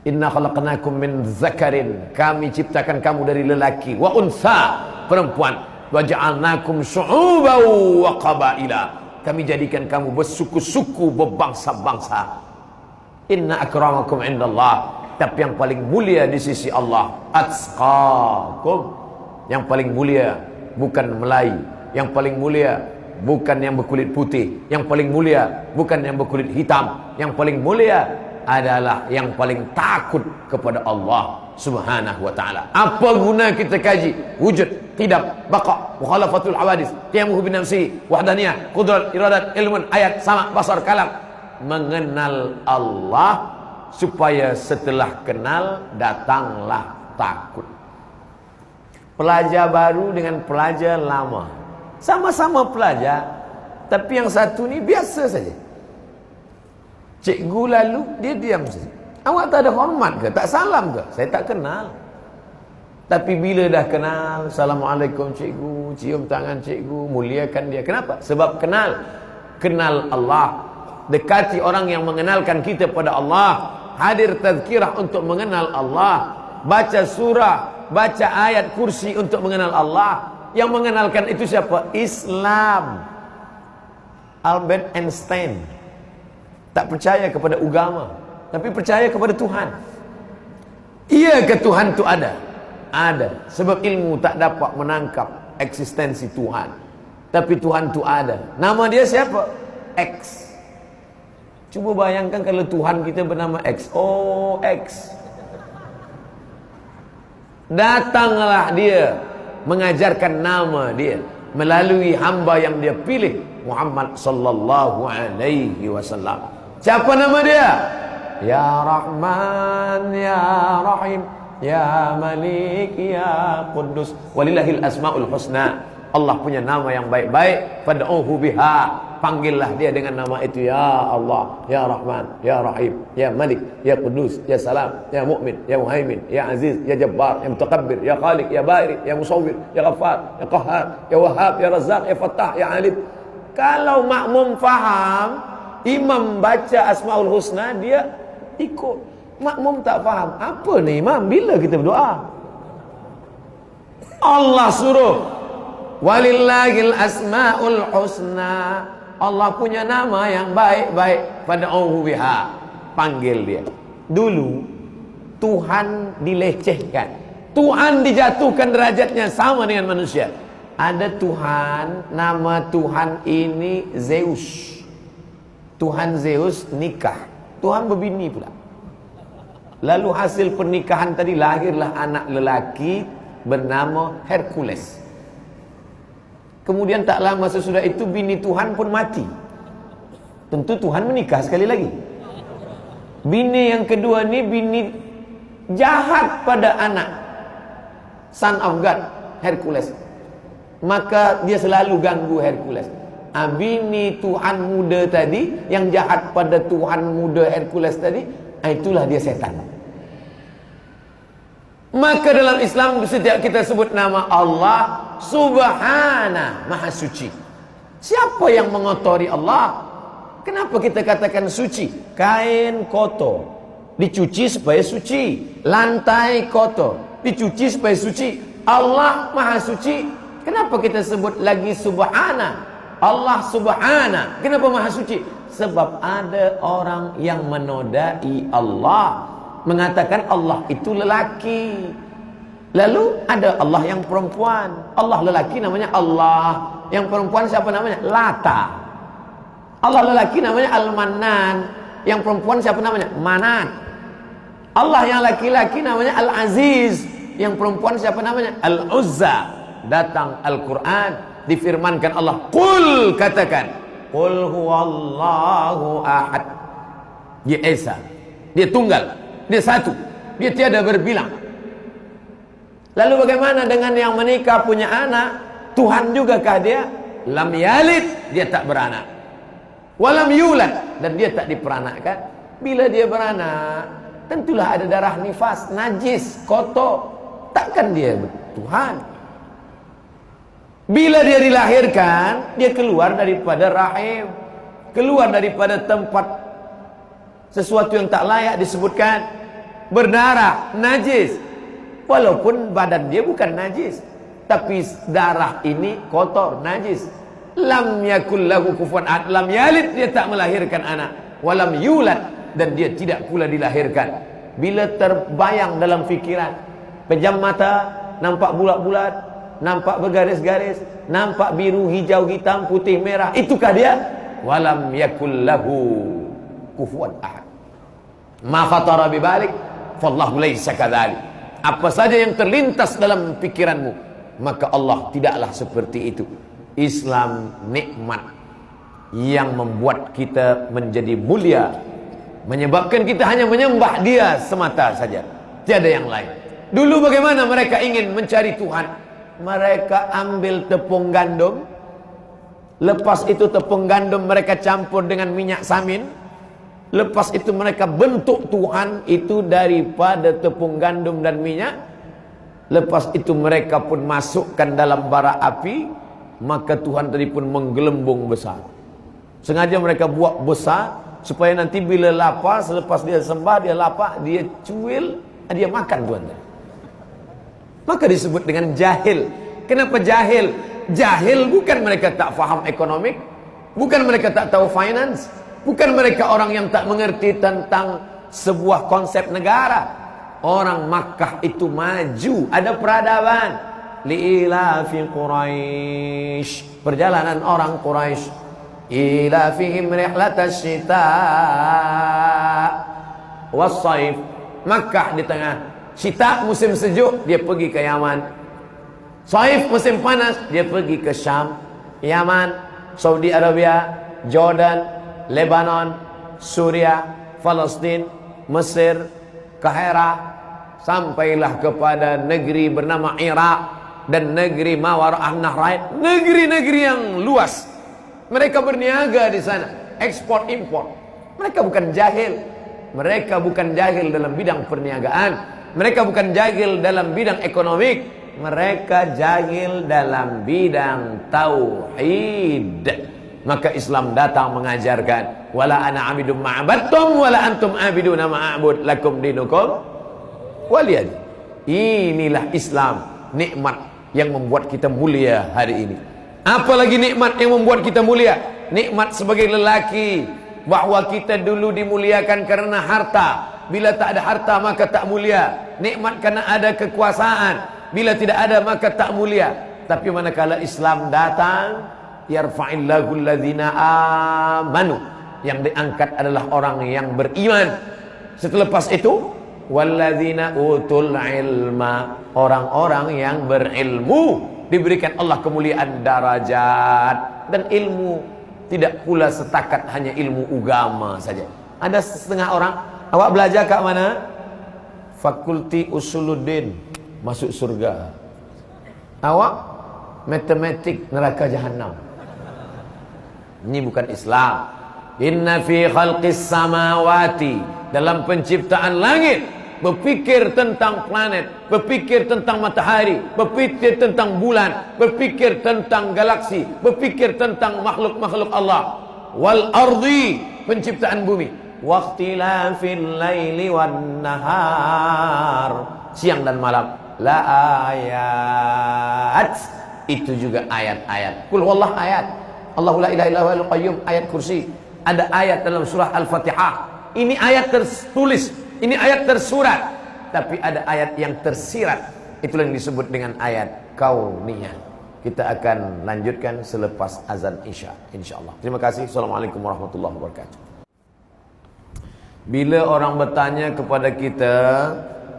"Inna khalaqnakum min zakarin." Kami ciptakan kamu dari lelaki. "Wa unsa," perempuan. "Wa ja'alnakum syu'uban wa qabaila." Kami jadikan kamu bersuku-suku, berbangsa-bangsa. Inna akramakum indallah. Tapi yang paling mulia di sisi Allah, atqakum. Yang paling mulia bukan Melayu. Yang paling mulia bukan yang berkulit putih. Yang paling mulia bukan yang berkulit hitam. Yang paling mulia adalah yang paling takut kepada Allah Subhanahu wa Ta'ala. Apa guna kita kaji wujud, qidam, baqa, mukhalafatul hawadis, qiyamuhu binafsihi, wahdaniyah, qudrat, iradat, ilmun, ayat, sama, basar, kalam? Mengenal Allah, supaya setelah kenal, datanglah takut. Pelajar baru dengan pelajar lama, sama-sama pelajar, tapi yang satu ni biasa saja. Cikgu lalu, dia diam saja. Awak tak ada hormat ke? Tak salam ke? Saya tak kenal. Tapi bila dah kenal, "Assalamualaikum, cikgu," cium tangan cikgu, muliakan dia. Kenapa? Sebab kenal. Kenal Allah. Dekati orang yang mengenalkan kita pada Allah. Hadir tazkirah untuk mengenal Allah. Baca surah, baca ayat kursi untuk mengenal Allah. Yang mengenalkan itu siapa? Islam. Albert Einstein tak percaya kepada ugama, tapi percaya kepada Tuhan. Iyakah Tuhan tu ada? Ada. Sebab ilmu tak dapat menangkap eksistensi Tuhan. Tapi Tuhan tu ada. Nama dia siapa? X. Cuba bayangkan kalau Tuhan kita bernama X. Oh, X. Datanglah dia mengajarkan nama dia melalui hamba yang dia pilih, Muhammad sallallahu alaihi wasallam. Siapa nama dia? Ya Rahman, Ya Rahim, Ya Malik, Ya Quddus. Walillahil asmaul husna. Allah punya nama yang baik-baik, fad'uhu biha. Panggillah dia dengan nama itu, ya Allah, ya Rahman, ya Rahim, ya Malik, ya Quddus, ya Salam, ya Mukmin, ya Muhaimin, ya Aziz, ya Jabbar, ya Mutakabbir, ya Khaliq, ya Bari, ya Musawwir, ya Ghaffar, ya Qahhar, ya Wahhab, ya Razzaq, ya Fattah, ya Alim. Kalau makmum faham, imam baca Asmaul Husna, dia ikut. Makmum tak faham, apa ni imam, bila kita berdoa? Allah suruh, "Walillahil asmaul husna." Allah punya nama yang baik-baik, "Fad'uhu biha." Panggil dia. Dulu, Tuhan dilecehkan. Tuhan dijatuhkan derajatnya sama dengan manusia. Ada Tuhan, nama Tuhan ini Zeus. Tuhan Zeus nikah. Tuhan berbini pula. Lalu hasil pernikahan tadi lahirlah anak lelaki bernama Hercules. Kemudian tak lama sesudah itu bini Tuhan pun mati. Tentu Tuhan menikah sekali lagi. Bini yang kedua ni bini jahat pada anak. Son of God, Hercules. Maka dia selalu ganggu Hercules. Ah, bini Tuhan muda tadi, yang jahat pada Tuhan muda Hercules tadi, ah, itulah dia setan. Maka dalam Islam, setiap kita sebut nama Allah, Subhana, Maha Suci. Siapa yang mengotori Allah? Kenapa kita katakan suci? Kain kotor, dicuci supaya suci. Lantai kotor, dicuci supaya suci. Allah Maha Suci. Kenapa kita sebut lagi Subhana? Allah Subhana. Kenapa Maha Suci? Sebab ada orang yang menodai Allah, mengatakan Allah itu lelaki. Lalu ada Allah yang perempuan. Allah lelaki namanya Allah. Yang perempuan siapa namanya? Lata. Allah lelaki namanya Al-Mannan. Yang perempuan siapa namanya? Manat. Allah yang laki-laki namanya Al-Aziz. Yang perempuan siapa namanya? Al-Uzza. Datang Al-Quran, difirmankan Allah, "Qul," katakan, "Qul huwallahu ahad." Dia Esa. Dia tunggal. Dia satu. Dia tiada berbilang. Lalu bagaimana dengan yang menikah, punya anak? Tuhan jugakah dia? Lam yalid, dia tak beranak. Walam yulad, dan dia tak diperanakkan. Bila dia beranak, tentulah ada darah nifas, najis, kotor. Takkan dia Tuhan. Bila dia dilahirkan, dia keluar daripada rahim, keluar daripada tempat sesuatu yang tak layak disebutkan, berdarah, najis. Walaupun badan dia bukan najis, tapi darah ini kotor, najis. Lam yakul lahu kufuwan ahad, lam yalid, dia tak melahirkan anak. Walam yulad, Dan dia tidak pula dilahirkan. Bila terbayang dalam fikiran, pejam mata, nampak bulat-bulat, nampak bergaris-garis, nampak biru, hijau, hitam, putih, merah, itukah dia? Walam yakul lahu kufuwan ahad. Ma khatara bibalik, fallahu laisa kadzalik. Apa saja yang terlintas dalam pikiranmu, maka Allah tidaklah seperti itu. Islam nikmat yang membuat kita menjadi mulia, menyebabkan kita hanya menyembah Dia semata saja, tiada yang lain. Dulu bagaimana mereka ingin mencari Tuhan? Mereka ambil tepung gandum, lepas itu tepung gandum mereka campur dengan minyak samin, lepas itu mereka bentuk Tuhan itu daripada tepung gandum dan minyak, lepas itu mereka pun masukkan dalam bara api, maka Tuhan tadi pun menggelembung besar. Sengaja mereka buat besar, supaya nanti bila lapar, selepas dia sembah, dia lapar, dia cuil, dia makan Tuhan tadi. Maka disebut dengan jahil. Kenapa jahil? Jahil bukan mereka tak faham ekonomi, bukan mereka tak tahu finance, bukan mereka orang yang tak mengerti tentang sebuah konsep negara. Orang Makkah itu maju, ada peradaban. Li ilafi Quraisy. Perjalanan orang Quraisy. Ilafihim rihlatasyita wassaif. Makkah di tengah. Syita musim sejuk, dia pergi ke Yaman. Saif musim panas, dia pergi ke Syam, Yaman, Saudi Arabia, Jordan, Lebanon, Suriah, Palestin, Mesir, Kaherah, sampailah kepada negeri bernama Irak dan negeri Mawaraah Nahrain, negeri-negeri yang luas. Mereka berniaga di sana, ekspor impor. Mereka bukan jahil. Mereka bukan jahil dalam bidang perniagaan. Mereka bukan jahil dalam bidang ekonomi. Mereka jahil dalam bidang tauhid. Maka Islam datang mengajarkan, "Wala ana abidum ma'abattum, wala antum abiduna ma'abud, lakum dinukum waliyadin." Inilah Islam, nikmat yang membuat kita mulia hari ini. Apalagi nikmat yang membuat kita mulia? Nikmat sebagai lelaki, bahwa kita dulu dimuliakan karena harta. Bila tak ada harta, maka tak mulia. Nikmat karena ada kekuasaan. Bila tidak ada, maka tak mulia. Tapi manakala Islam datang, "Yarfa'illahu alladzina amanu." Yang diangkat adalah orang yang beriman. Setelah lepas itu, "Walladzina utul ilma." Orang-orang yang berilmu diberikan Allah kemuliaan darajat dan ilmu. Tidak pula setakat hanya ilmu ugama saja. Ada setengah orang, "Awak belajar kat mana?" "Fakulti Usuluddin." Masuk surga. "Awak?" "Matematik neraka jahanam." Ini bukan Islam. "Inna fi khalqis samawati," dalam penciptaan langit, berpikir tentang planet, berpikir tentang matahari, berpikir tentang bulan, berpikir tentang galaksi, berpikir tentang makhluk-makhluk Allah. "Wal ardi," penciptaan bumi. "Wakhtilafil laili wan nahar," siang dan malam. "La ayat," itu juga ayat-ayat. Qul huwallah ayat. "Allahu la ilaha illa huwal qayyum," ayat kursi. Ada ayat dalam surah Al-Fatihah. Ini ayat tertulis, ini ayat tersurat. Tapi ada ayat yang tersirat. Itulah yang disebut dengan ayat kauniyah. Kita akan lanjutkan selepas azan Isya, insyaallah. Terima kasih. Assalamualaikum warahmatullahi wabarakatuh. Bila orang bertanya kepada kita,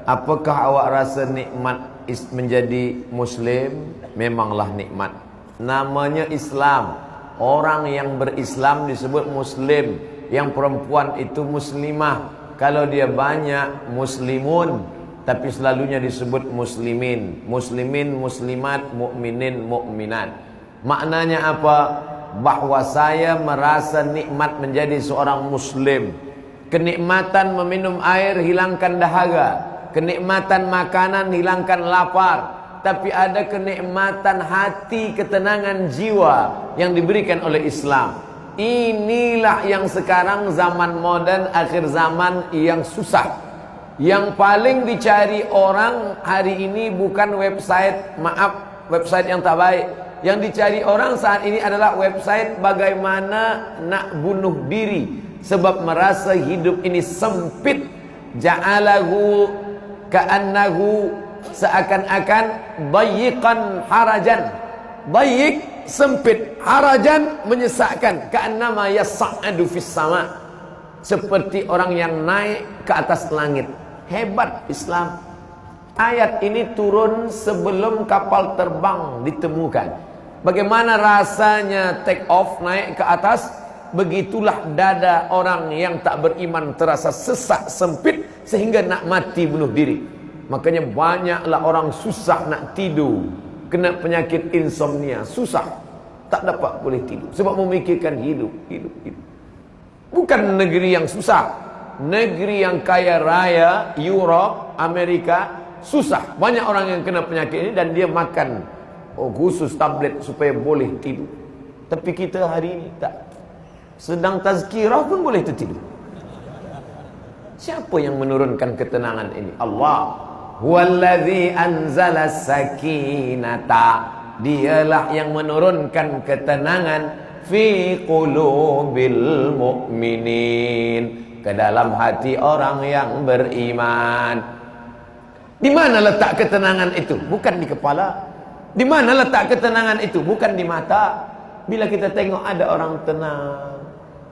"Apakah awak rasa nikmat is-, menjadi Muslim?" Memanglah nikmat. Namanya Islam. Orang yang berislam disebut Muslim. Yang perempuan itu Muslimah. Kalau dia banyak, Muslimun. Tapi selalunya disebut Muslimin. Muslimin, Muslimat, Mukminin, Mukminat. Maknanya apa? Bahwa saya merasa nikmat menjadi seorang Muslim. Kenikmatan meminum air hilangkan dahaga. Kenikmatan makanan hilangkan lapar. Tapi ada kenikmatan hati, ketenangan jiwa yang diberikan oleh Islam. Inilah yang sekarang zaman modern, akhir zaman yang susah. Yang paling dicari orang hari ini bukan website, maaf, website yang tak baik, Yang dicari orang saat ini adalah website bagaimana nak bunuh diri, sebab merasa hidup ini sempit. Ja'alahu ka'annahu, seakan-akan, dayyiqan harajan. Dayyiq, sempit, harajan, menyesakkan. Ka'annama yas'adu fis sama, seperti orang yang naik ke atas langit. Hebat Islam. Ayat ini turun sebelum kapal terbang ditemukan. Bagaimana rasanya take off, naik ke atas? Begitulah dada orang yang tak beriman terasa sesak, sempit, sehingga nak mati bunuh diri. Makanya banyaklah orang susah nak tidur, kena penyakit insomnia, susah, tak dapat boleh tidur sebab memikirkan hidup, hidup, hidup. Bukan negeri yang susah. Negeri yang kaya raya, Europe, Amerika, susah. Banyak orang yang kena penyakit ini dan dia makan, oh, khusus tablet supaya boleh tidur. Tapi kita hari ini tak. Sedang tazkirah pun boleh tertidur. Siapa yang menurunkan ketenangan ini? Allah. Huwallazi anzala sakinata. Dialah yang menurunkan ketenangan fi qulubil mu'minin, ke dalam hati orang yang beriman. Di mana letak ketenangan itu? Bukan di kepala. Di mana letak ketenangan itu? Bukan di mata. Bila kita tengok ada orang tenang,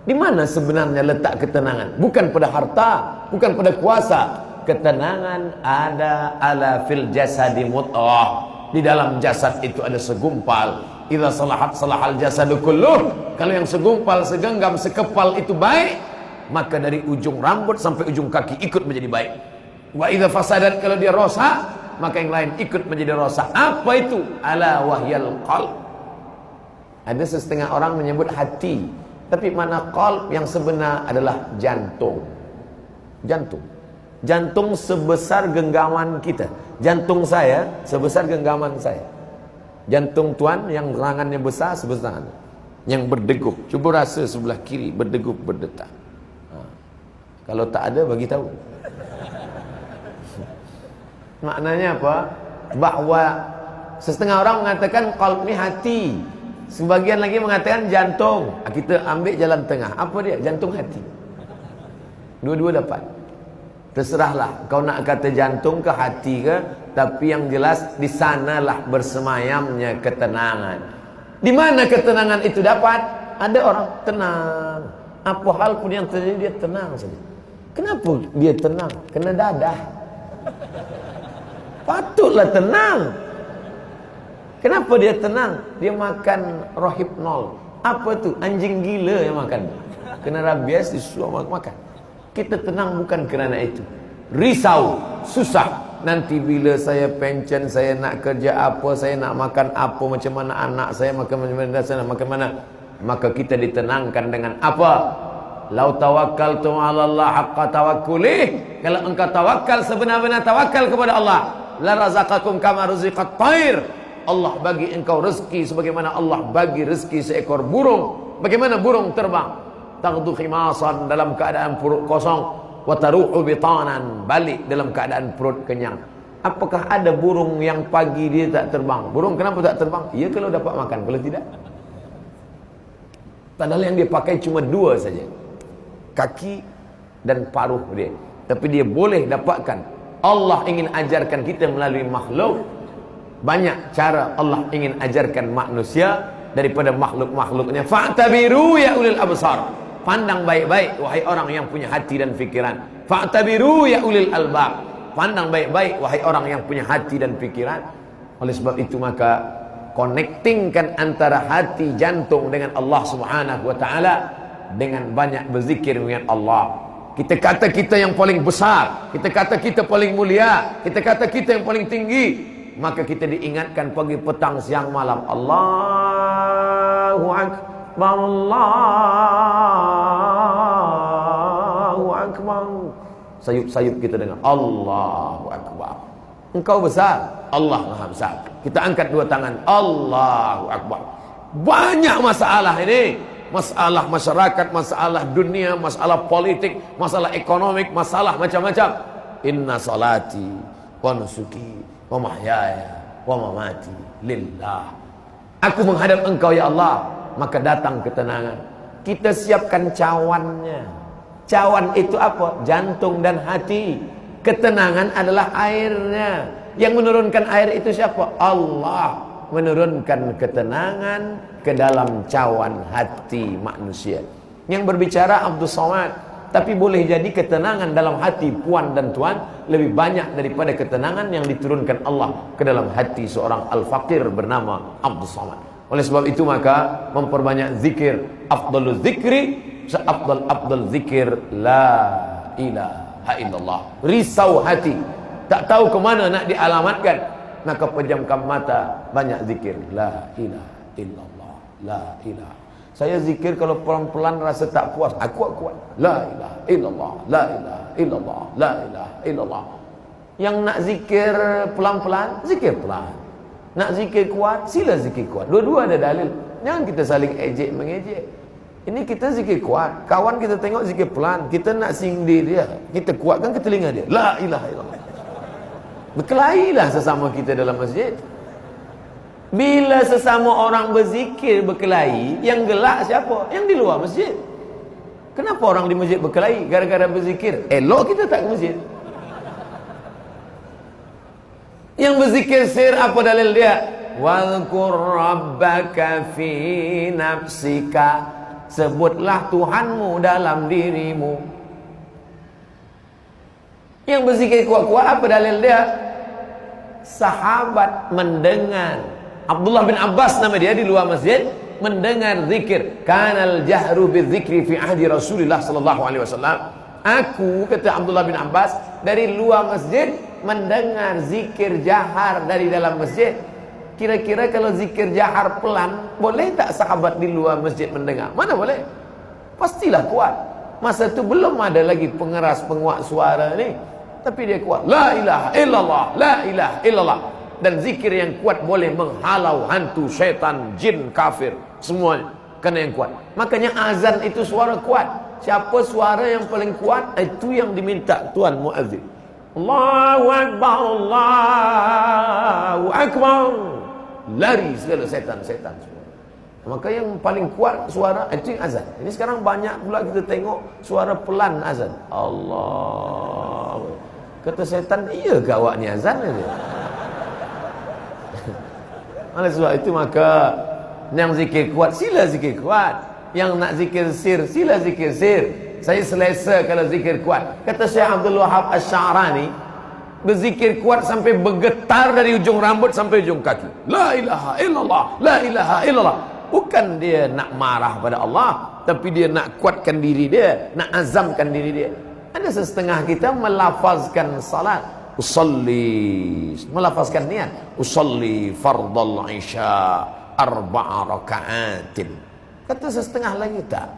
di mana sebenarnya letak ketenangan? Bukan pada harta, bukan pada kuasa. Ketenangan ada, ala fil jasadi mudghah. Di dalam jasad itu ada segumpal. Idza salahat salahal jasadu kulluh. Kalau yang segumpal, segenggam, sekepal itu baik, maka dari ujung rambut sampai ujung kaki ikut menjadi baik. Wa idza fasadat, kalau dia rosak, maka yang lain ikut menjadi rosak. Apa itu? Ala wahyal qalb. Ada setengah orang menyebut hati, tapi makna qalb yang sebenar adalah jantung. Jantung. Jantung sebesar genggaman kita. Jantung saya sebesar genggaman saya. Jantung tuan yang tangannya besar sebesar tangan, yang berdegup. Cuba rasa sebelah kiri, berdegup, berdetak. Ha. Kalau tak ada, bagi tahu. Maknanya apa? Bahwa setengah orang mengatakan qalb ni hati, sebagian lagi mengatakan jantung. Ah, kita ambil jalan tengah. Apa dia? Jantung hati. Dua-dua dapat. Terserahlah, kau nak kata jantung ke hati ke, tapi yang jelas, di sanalah bersemayamnya ketenangan. Di mana ketenangan itu dapat? Ada orang tenang. Apa hal pun yang terjadi, dia tenang saja. Kenapa dia tenang? Kena dadah. Patutlah tenang. Kenapa dia tenang? Dia makan rohipnol. Apa tu? Anjing gila yang makan. Kena rabies, disuruh mak-, makan. Kita tenang bukan kerana itu. Risau, susah. Nanti bila saya pencen, saya nak kerja apa, saya nak makan apa, macam mana anak saya, makan macam mana, saya nak makan mana. Maka kita ditenangkan dengan apa? "Lau tawakkaltum 'alallah haqqa tawakkulih," kalau engkau tawakal sebenar-benar tawakal kepada Allah, "la razaqakum kama ruziqat thair." Allah bagi engkau rezeki sebagaimana Allah bagi rezeki seekor burung. Bagaimana burung terbang? "Taghdu khimasan," dalam keadaan perut kosong, "wa taruhu bitanan," balik dalam keadaan perut kenyang. Apakah ada burung yang pagi dia tak terbang? Burung kenapa tak terbang? Iya kalau dapat makan, kalau tidak. Padahal yang dia pakai cuma dua saja. Kaki dan paruh dia. Tapi dia boleh dapatkan. Allah ingin ajarkan kita melalui makhluk. Banyak cara Allah ingin ajarkan manusia daripada makhluk-makhluknya. "Fa'tabiru ya ulil absar." Pandang baik-baik, wahai orang yang punya hati dan fikiran. "Fa'tabiru ya ulil albab." Pandang baik-baik, wahai orang yang punya hati dan fikiran. Oleh sebab itu, maka connectingkan antara hati, jantung dengan Allah Subhanahu wa Ta'ala dengan banyak berzikir, mengingat Allah. Kita kata kita yang paling besar, kita kata kita paling mulia, kita kata kita yang paling tinggi, maka kita diingatkan pagi, petang, siang, malam, "Allahu Akbar, Allahu Akbar." Sayup-sayup kita dengar, "Allahu Akbar." Engkau besar, Allah Maha Besar. Kita angkat dua tangan, Allahu Akbar. Banyak masalah ini, masalah masyarakat, masalah dunia, masalah politik, masalah ekonomi, masalah macam-macam. "Inna salati wa nusuki wa mahyaya wa mamati lillah." Aku menghadap Engkau, ya Allah, maka datang ketenangan. Kita siapkan cawannya. Cawan itu apa? Jantung dan hati. Ketenangan adalah airnya. Yang menurunkan air itu siapa? Allah. Menurunkan ketenangan ke dalam cawan hati manusia. Yang berbicara Abdul Somad. Tapi boleh jadi ketenangan dalam hati puan dan tuan lebih banyak daripada ketenangan yang diturunkan Allah ke dalam hati seorang al-faqir bernama Abdul Somad. Oleh sebab itu maka, memperbanyak zikir. Afdalul zikri, seafdal-afdal zikir, la ilaha illallah. Risau hati, tak tahu ke mana nak dialamatkan, maka pejamkan mata, banyak zikir. La ilaha illallah, la ilaha. Saya zikir kalau pelan-pelan rasa tak puas, aku kuat. La ilaha illallah, la ilaha illallah, la ilaha illallah. Yang nak zikir pelan-pelan, zikir pelan. Nak zikir kuat, sila zikir kuat. Dua-dua ada dalil. Jangan kita saling ejek mengejek. Ini kita zikir kuat, kawan kita tengok zikir pelan, kita nak sindir dia, kita kuatkan ke telinga dia. La ilaha illallah. Berkelahilah sesama kita dalam masjid. Bila sesama orang berzikir berkelahi, yang gelak siapa? Yang di luar masjid. Kenapa orang di masjid berkelahi? Gara-gara berzikir. Elok kita tak ke masjid. Yang berzikir sir, apa dalil dia? "Wazkur rabbaka fi nafsika." Sebutlah Tuhanmu dalam dirimu. Yang berzikir kuat-kuat, apa dalil dia? Sahabat mendengar. Abdullah bin Abbas nama dia, di luar masjid, mendengar zikir. Kanal jahru bizikri fi ahdi Rasulillah sallallahu alaihi wasallam. Aku, kata Abdullah bin Abbas, dari luar masjid mendengar zikir jahar dari dalam masjid. Kira-kira kalau zikir jahar pelan, boleh tak sahabat di luar masjid mendengar? Mana boleh? Pastilah kuat. Masa tu belum ada lagi pengeras penguat suara ni. Tapi dia kuat. La ilaha illallah, la ilaha illallah. Dan zikir yang kuat boleh menghalau hantu, setan, jin, kafir. Semuanya. Karena yang kuat. Makanya azan itu suara kuat. Siapa suara yang paling kuat, itu yang diminta tuan muazzin. Allahu Akbar, Allahu Akbar. Lari segala setan-setan semua. Maka yang paling kuat suara, itu yang azan. Ini sekarang banyak pula kita tengok suara pelan azan. Allah. Kata setan, "Iya ke awak ni azan?" Kata. Oleh sebab itu maka, yang zikir kuat, sila zikir kuat. Yang nak zikir sir, sila zikir sir. Saya selesa kalau zikir kuat. Kata Syekh Abdul Wahab Asy-Sya'rani, berzikir kuat sampai bergetar dari ujung rambut sampai ujung kaki. La ilaha illallah, la ilaha illallah. Bukan dia nak marah pada Allah, tapi dia nak kuatkan diri dia, nak azamkan diri dia. Ada setengah kita melafazkan salat. Usalli, melafazkan niat. Usalli fardal isya arba'a rakaatin. Kata setengah lagi, "Tak.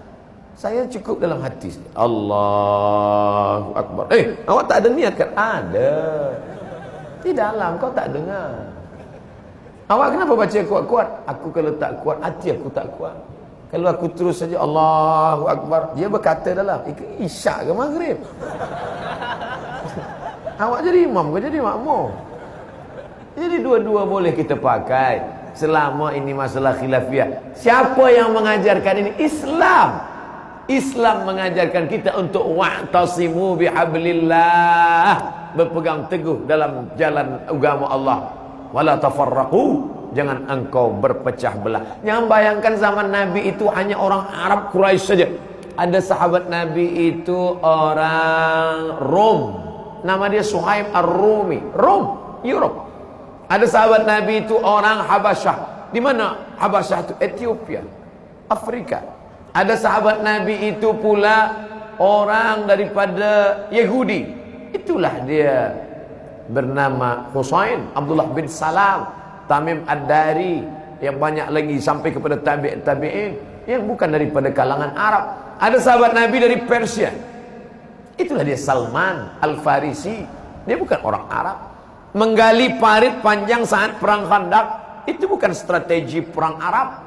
Saya cukup dalam hati saja." Allahu Akbar. "Eh, awak tak ada niat kan?" "Ada. Di dalam kau tak dengar." "Awak kenapa baca kuat-kuat?" "Aku kalau tak kuat, hati aku tak kuat. Kalau aku terus saja, Allahu Akbar, dia berkata dalam, ik-, isyak ke maghrib?" Awak jadi imam ke jadi makmum? Jadi dua-dua boleh kita pakai. Selama ini masalah khilafiyah. Siapa yang mengajarkan ini? Islam. Islam mengajarkan kita untuk wa'tasimu bihablillah. Berpegang teguh dalam jalan agama Allah. Wala tafarraqu. Jangan engkau berpecah belah. Jangan bayangkan zaman Nabi itu hanya orang Arab Quraisy saja. Ada sahabat Nabi itu orang Rom. Nama dia Suhaib Ar-Rumi. Rom, Europe. Ada sahabat Nabi itu orang Habasyah. Di mana Habasyah itu? Ethiopia, Afrika. Ada sahabat Nabi itu pula orang daripada Yahudi. Itulah dia bernama Husain, Abdullah bin Salam, Tamim Ad-Dari, yang banyak lagi sampai kepada tabi'in, tabi'in yang bukan daripada kalangan Arab. Ada sahabat Nabi dari Persia. Itulah dia Salman Al-Farisi. Dia bukan orang Arab. Menggali parit panjang saat perang Khandaq, itu bukan strategi perang Arab.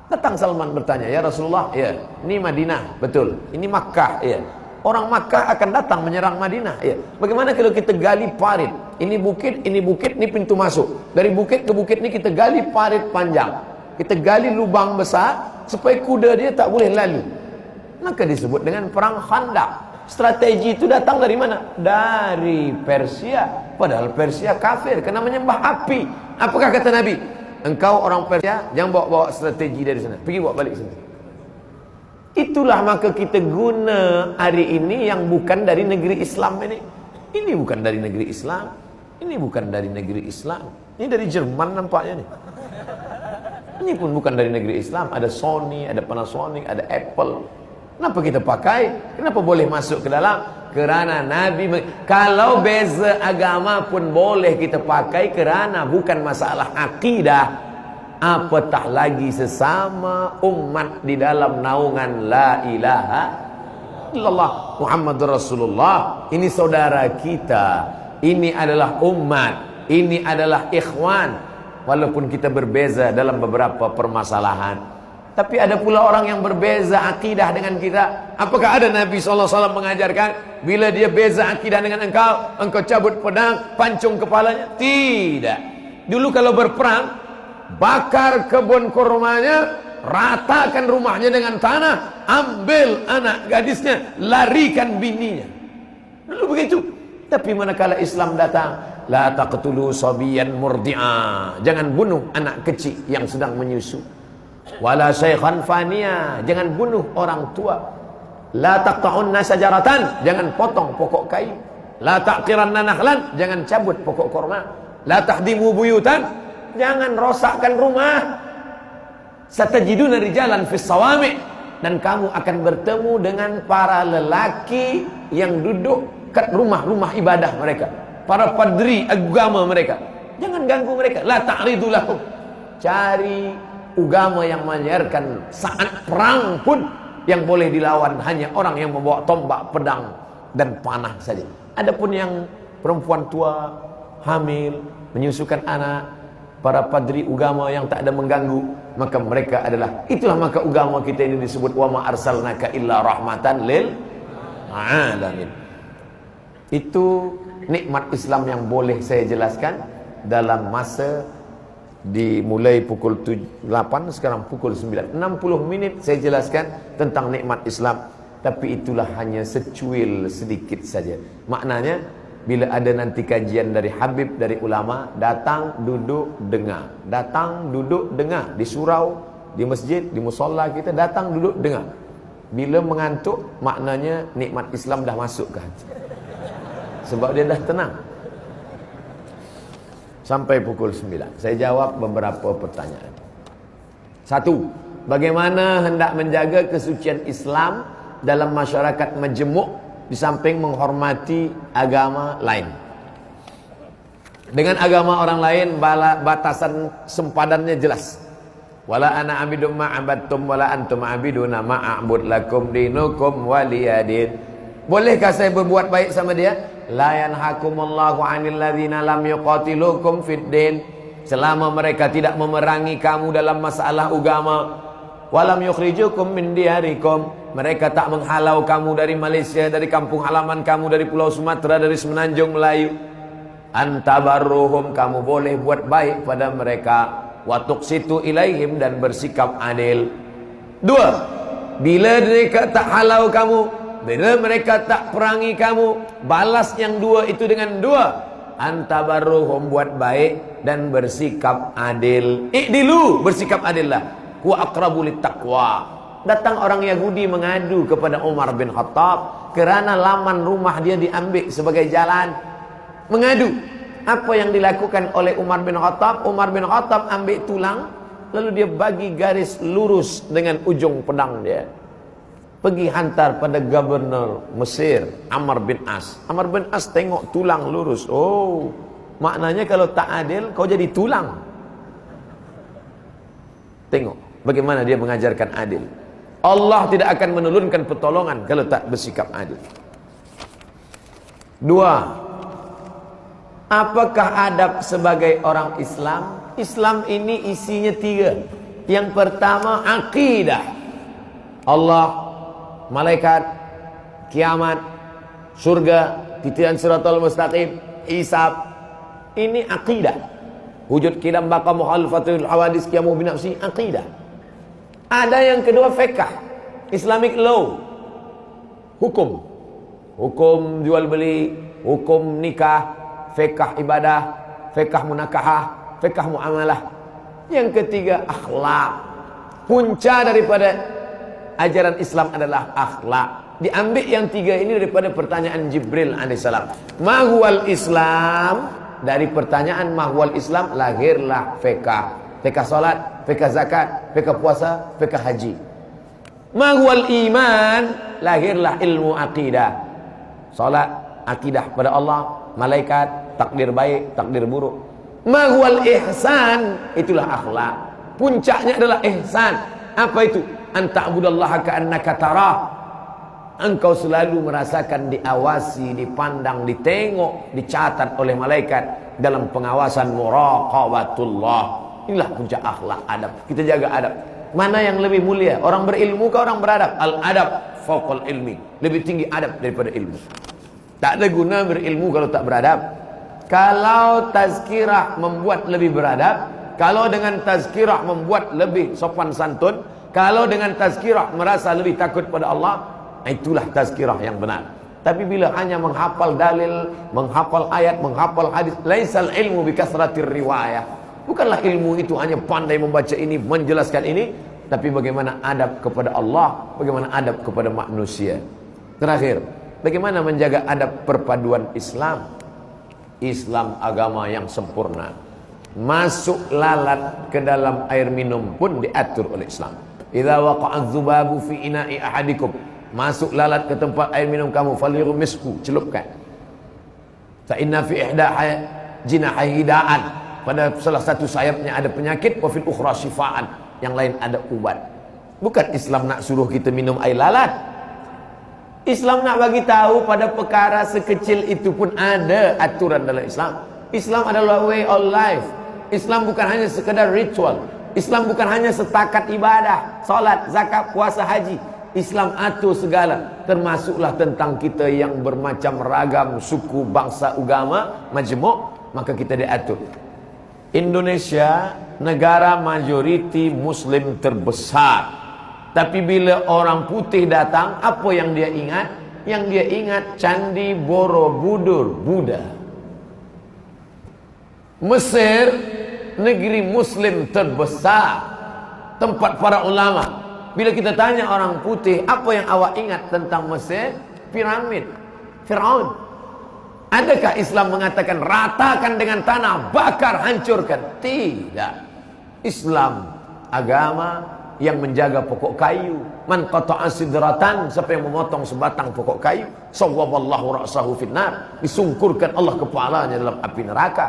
Datang Salman bertanya, "Ya Rasulullah, ya, ini Madinah, betul. Ini Makkah, ya. Orang Makkah akan datang menyerang Madinah, ya. Bagaimana kalau kita gali parit? Ini bukit, ini bukit, ini pintu masuk. Dari bukit ke bukit ini kita gali parit panjang." Kita gali lubang besar supaya kuda dia tak boleh lalu. Maka disebut dengan perang Khandaq. Strategi itu datang dari mana? Dari Persia. Padahal Persia kafir, karena menyembah api. Apakah kata Nabi? "Engkau orang Persia, jangan bawa-bawa strategi dari sana. Pergi bawa balik sana." Itulah maka kita guna hari ini yang bukan dari negeri Islam ini. Ini bukan dari negeri Islam. Ini bukan dari negeri Islam. Ini dari Jerman nampaknya nih. Ini pun bukan dari negeri Islam. Ada Sony, ada Panasonic, ada Apple. Kenapa kita pakai? Kenapa boleh masuk ke dalam? Kerana Nabi me-, kalau beza agama pun boleh kita pakai kerana bukan masalah akidah. Apatah lagi sesama umat di dalam naungan la ilaha illallah Muhammadur Rasulullah. Ini saudara kita. Ini adalah umat. Ini adalah ikhwan. Walaupun kita berbeza dalam beberapa permasalahan. Tapi ada pula orang yang berbeza akidah dengan kita. Apakah ada Nabi sallallahu alaihi wasallam mengajarkan, bila dia beza akidah dengan engkau, engkau cabut pedang, pancung kepalanya? Tidak. Dulu kalau berperang, bakar kebun kurmanya, ratakan rumahnya dengan tanah, ambil anak gadisnya, larikan bininya. Dulu begitu. Tapi manakala Islam datang, "La taqtulu sabiyan murdi'a." Jangan bunuh anak kecil yang sedang menyusu. "Wala syaikhan faniya." Jangan bunuh orang tua. "La taqta'unna syajaratan." Jangan potong pokok kayu. "La ta'qiranna nakhlan." Jangan cabut pokok korma. "La tahdimu buyutan." Jangan rosakkan rumah. "Satajiduna rijalan fis sawami'." Dan kamu akan bertemu dengan para lelaki yang duduk kat rumah-rumah ibadah mereka. Para padri agama mereka. Jangan ganggu mereka. "La ta'ridu lahum." Cari ugama yang mengajarkan saat perang pun yang boleh dilawan hanya orang yang membawa tombak, pedang, dan panah saja. Adapun yang perempuan tua, hamil, menyusukan anak, para padri ugama yang tak ada mengganggu, maka mereka adalah, itulah maka ugama kita ini disebut, "Wa ma arsalnaka illa rahmatan lil alamin." Itu nikmat Islam yang boleh saya jelaskan dalam masa dimulai pukul tuj-, delapan, sekarang pukul sembilan. Enam puluh minit saya jelaskan tentang nikmat Islam. Tapi itulah hanya secuil sedikit saja. Maknanya, bila ada nanti kajian dari Habib, dari ulama, datang duduk dengar. Datang duduk dengar. Di surau, di masjid, di musala kita, datang duduk dengar. Bila mengantuk, maknanya nikmat Islam dah masuk ke hati. Sebab dia dah tenang. Sampai pukul sembilan. Saya jawab beberapa pertanyaan. Satu, bagaimana hendak menjaga kesucian Islam dalam masyarakat majemuk di samping menghormati agama lain? Dengan agama orang lain, bala-, batasan sempadannya jelas. "Wala ana abidum ma abadtum, wala antum abiduna ma a'bud, lakum dinukum waliyadin." Bolehkah saya berbuat baik sama dia? "La yanhakumullahu anil ladzina lam yuqatilukum fid din." Selama mereka tidak memerangi kamu dalam masalah ugama, "walam yukhrijukum min diyarikum," mereka tak menghalau kamu dari Malaysia, dari kampung halaman kamu, dari Pulau Sumatera, dari Semenanjung Melayu, "antabarruhum," kamu boleh buat baik pada mereka, "wa tuqsitu ilaihim," dan bersikap adil. Dua, bila mereka tak halau kamu, bila mereka tak perangi kamu, balas yang dua itu dengan dua. "Antabarruhum," buat baik dan bersikap adil. "I'dilu," bersikap adillah. "Huwa aqrabu littaqwa." Datang orang Yahudi mengadu kepada Umar bin Khattab kerana laman rumah dia diambil sebagai jalan. Mengadu. Apa yang dilakukan oleh Umar bin Khattab? Umar bin Khattab ambil tulang, lalu dia bagi garis lurus dengan ujung pedang dia. Pergi hantar pada gubernur Mesir, Amr bin As. Amr bin As tengok tulang lurus. Oh, maknanya kalau tak adil, kau jadi tulang. Tengok bagaimana dia mengajarkan adil. Allah tidak akan menurunkan pertolongan kalau tak bersikap adil. Dua, apakah adab sebagai orang Islam? Islam ini isinya tiga. Yang pertama, akidah. Allah, malaikat, kiamat, surga, titian siratal mustaqim, hisab. Ini akidah. Wujud qidam baqa, mukhalafatul hawadis, qiyamuhu binafsi, aqidah. Ada yang kedua, fikah, Islamic law, hukum. Hukum jual beli, hukum nikah, fikah ibadah, fikah munakahah, fikah muamalah. Yang ketiga, akhlak. Punca daripada ajaran Islam adalah akhlak. Diambil yang tiga ini daripada pertanyaan Jibril alaihissalam. Ma huwal Islam? Dari pertanyaan ma huwal Islam, lahirlah fikah. Fikah salat, fikah zakat, fikah puasa, fikah haji. Ma huwal iman? Lahirlah ilmu akidah. Salat, akidah pada Allah, malaikat, takdir baik, takdir buruk. Ma huwal ihsan? Itulah akhlak. Puncaknya adalah ihsan. Apa itu? An ta'budallaha ka'annaka tarah. Engkau selalu merasakan diawasi, dipandang, ditengok, dicatat oleh malaikat dalam pengawasan muraqabatullah. Inilah puncak akhlak adab. Kita jaga adab. Mana yang lebih mulia? Orang berilmu kah orang beradab? Al-adab fauqal ilmi. Lebih tinggi adab daripada ilmu. Tak ada guna berilmu kalau tak beradab. Kalau tazkirah membuat lebih beradab, kalau dengan tazkirah membuat lebih sopan santun, kalau dengan tazkirah merasa lebih takut pada Allah, itulah tazkirah yang benar. Tapi bila hanya menghafal dalil, menghafal ayat, menghafal hadis, laisal ilmu bikasratir riwayah. Bukanlah ilmu itu hanya pandai membaca ini, menjelaskan ini, tapi bagaimana adab kepada Allah, bagaimana adab kepada manusia. Terakhir, bagaimana menjaga adab perpaduan Islam? Islam agama yang sempurna. Masuk lalat ke dalam air minum pun diatur oleh Islam. Idza waqa'a dzubabu fi ina'i ahadikum. Masuk lalat ke tempat air minum kamu, falyughmishu, celupkan. Fa inna fi ihda hay-, jinahaihi da'an. Pada salah satu sayapnya ada penyakit, wa fil ukhra syifaan. Yang lain ada ubat. Bukan Islam nak suruh kita minum air lalat. Islam nak bagi tahu pada perkara sekecil itu pun ada aturan dalam Islam. Islam adalah way of life. Islam bukan hanya sekadar ritual. Islam bukan hanya setakat ibadah, salat, zakat, puasa, haji. Islam atur segala, termasuklah tentang kita yang bermacam ragam suku, bangsa, ugama, majemuk, maka kita diatur. Indonesia negara majoriti Muslim terbesar. Tapi bila orang putih datang, apa yang dia ingat? Yang dia ingat Candi Borobudur Buddha. Mesir, negeri Muslim terbesar, tempat para ulama. Bila kita tanya orang putih, apa yang awak ingat tentang Mesir? Piramid, Firaun. Adakah Islam mengatakan, "Ratakan dengan tanah, bakar, hancurkan"? Tidak. Islam agama yang menjaga pokok kayu. Man qata'a sidratan, siapa yang memotong sebatang pokok kayu, sawwaballahu ra'sahu finnar, disungkurkan Allah kepalanya dalam api neraka.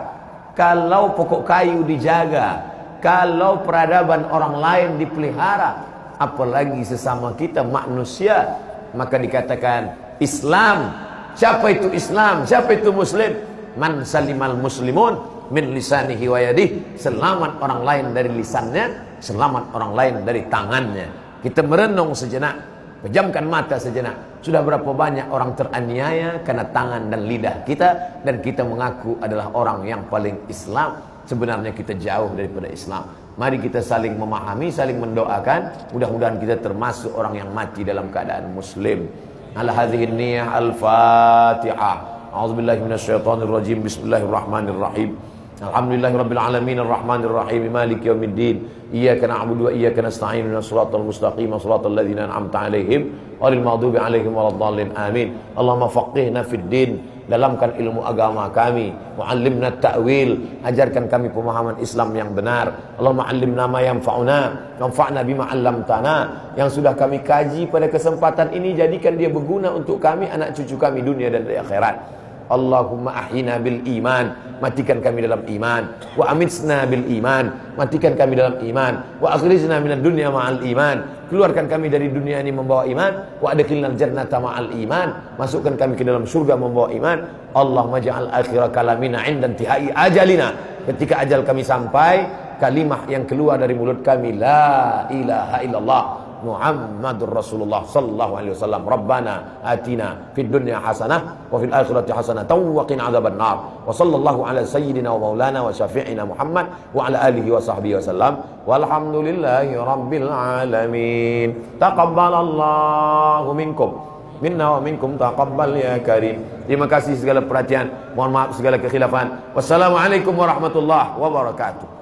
Kalau pokok kayu dijaga, kalau peradaban orang lain dipelihara, apalagi sesama kita manusia, maka dikatakan Islam. Siapa itu Islam? Siapa itu Muslim? Man salimal muslimun min lisanihi wa yadih. Selamat orang lain dari lisannya, selamat orang lain dari tangannya. Kita merenung sejenak, pejamkan mata sejenak. Sudah berapa banyak orang teraniaya karena tangan dan lidah kita, dan kita mengaku adalah orang yang paling Islam. Sebenarnya kita jauh daripada Islam. Mari kita saling memahami, saling mendoakan. Mudah-mudahan kita termasuk orang yang mati dalam keadaan Muslim. Ala hadhihi niyah, Al-Fatihah. A'udzubillahi minasyaitonirrajim. Bismillahirrahmanirrahim. Alhamdulillahirabbil alamin, arrahmanirrahim, maliki yaumiddin. Iyyaka na'budu wa iyyaka nasta'in. Ihdinas siratal mustaqim, siratal ladzina an'amta 'alaihim, ghairil maghdubi 'alaihim waladdallin. Amin. Allahumma faqqihna fid din. Dalamkan ilmu agama kami. Wa 'allimna ta'wil. Ajarkan kami pemahaman Islam yang benar. Allahumma 'allimna ma yanfa'una, wanfa'na bima 'allamtana. Yang sudah kami kaji pada kesempatan ini, jadikan dia berguna untuk kami, anak cucu kami, dunia dan di akhirat. Allahumma ahyina bil iman, matikan kami dalam iman. Wa amitna bil iman, matikan kami dalam iman. Wa akhrijna minad dunya ma'al iman, keluarkan kami dari dunia ini membawa iman. Wa adkhilnal jannata ma'al iman, masukkan kami ke dalam surga membawa iman. Allahumma ja'al akhira kalamina 'inda intihai ajalina. Ketika ajal kami sampai, kalimah yang keluar dari mulut kami, la ilaha illallah. Muhammadur Rasulullah sallallahu alaihi wasallam. Rabbana atina fid dunya hasanah wa fil akhirati hasanah wa qina adzabannar. Wa sallallahu ala sayyidina wa maulana wa syafi'ina Muhammad wa ala alihi wa sahbihi wasallam. Walhamdulillahi rabbil alamin. Taqabbalallahu minkum, minna wa minkum taqabbal ya karim. Terima kasih segala perhatian. Mohon maaf segala kekhilafan. Wassalamualaikum warahmatullahi wabarakatuh.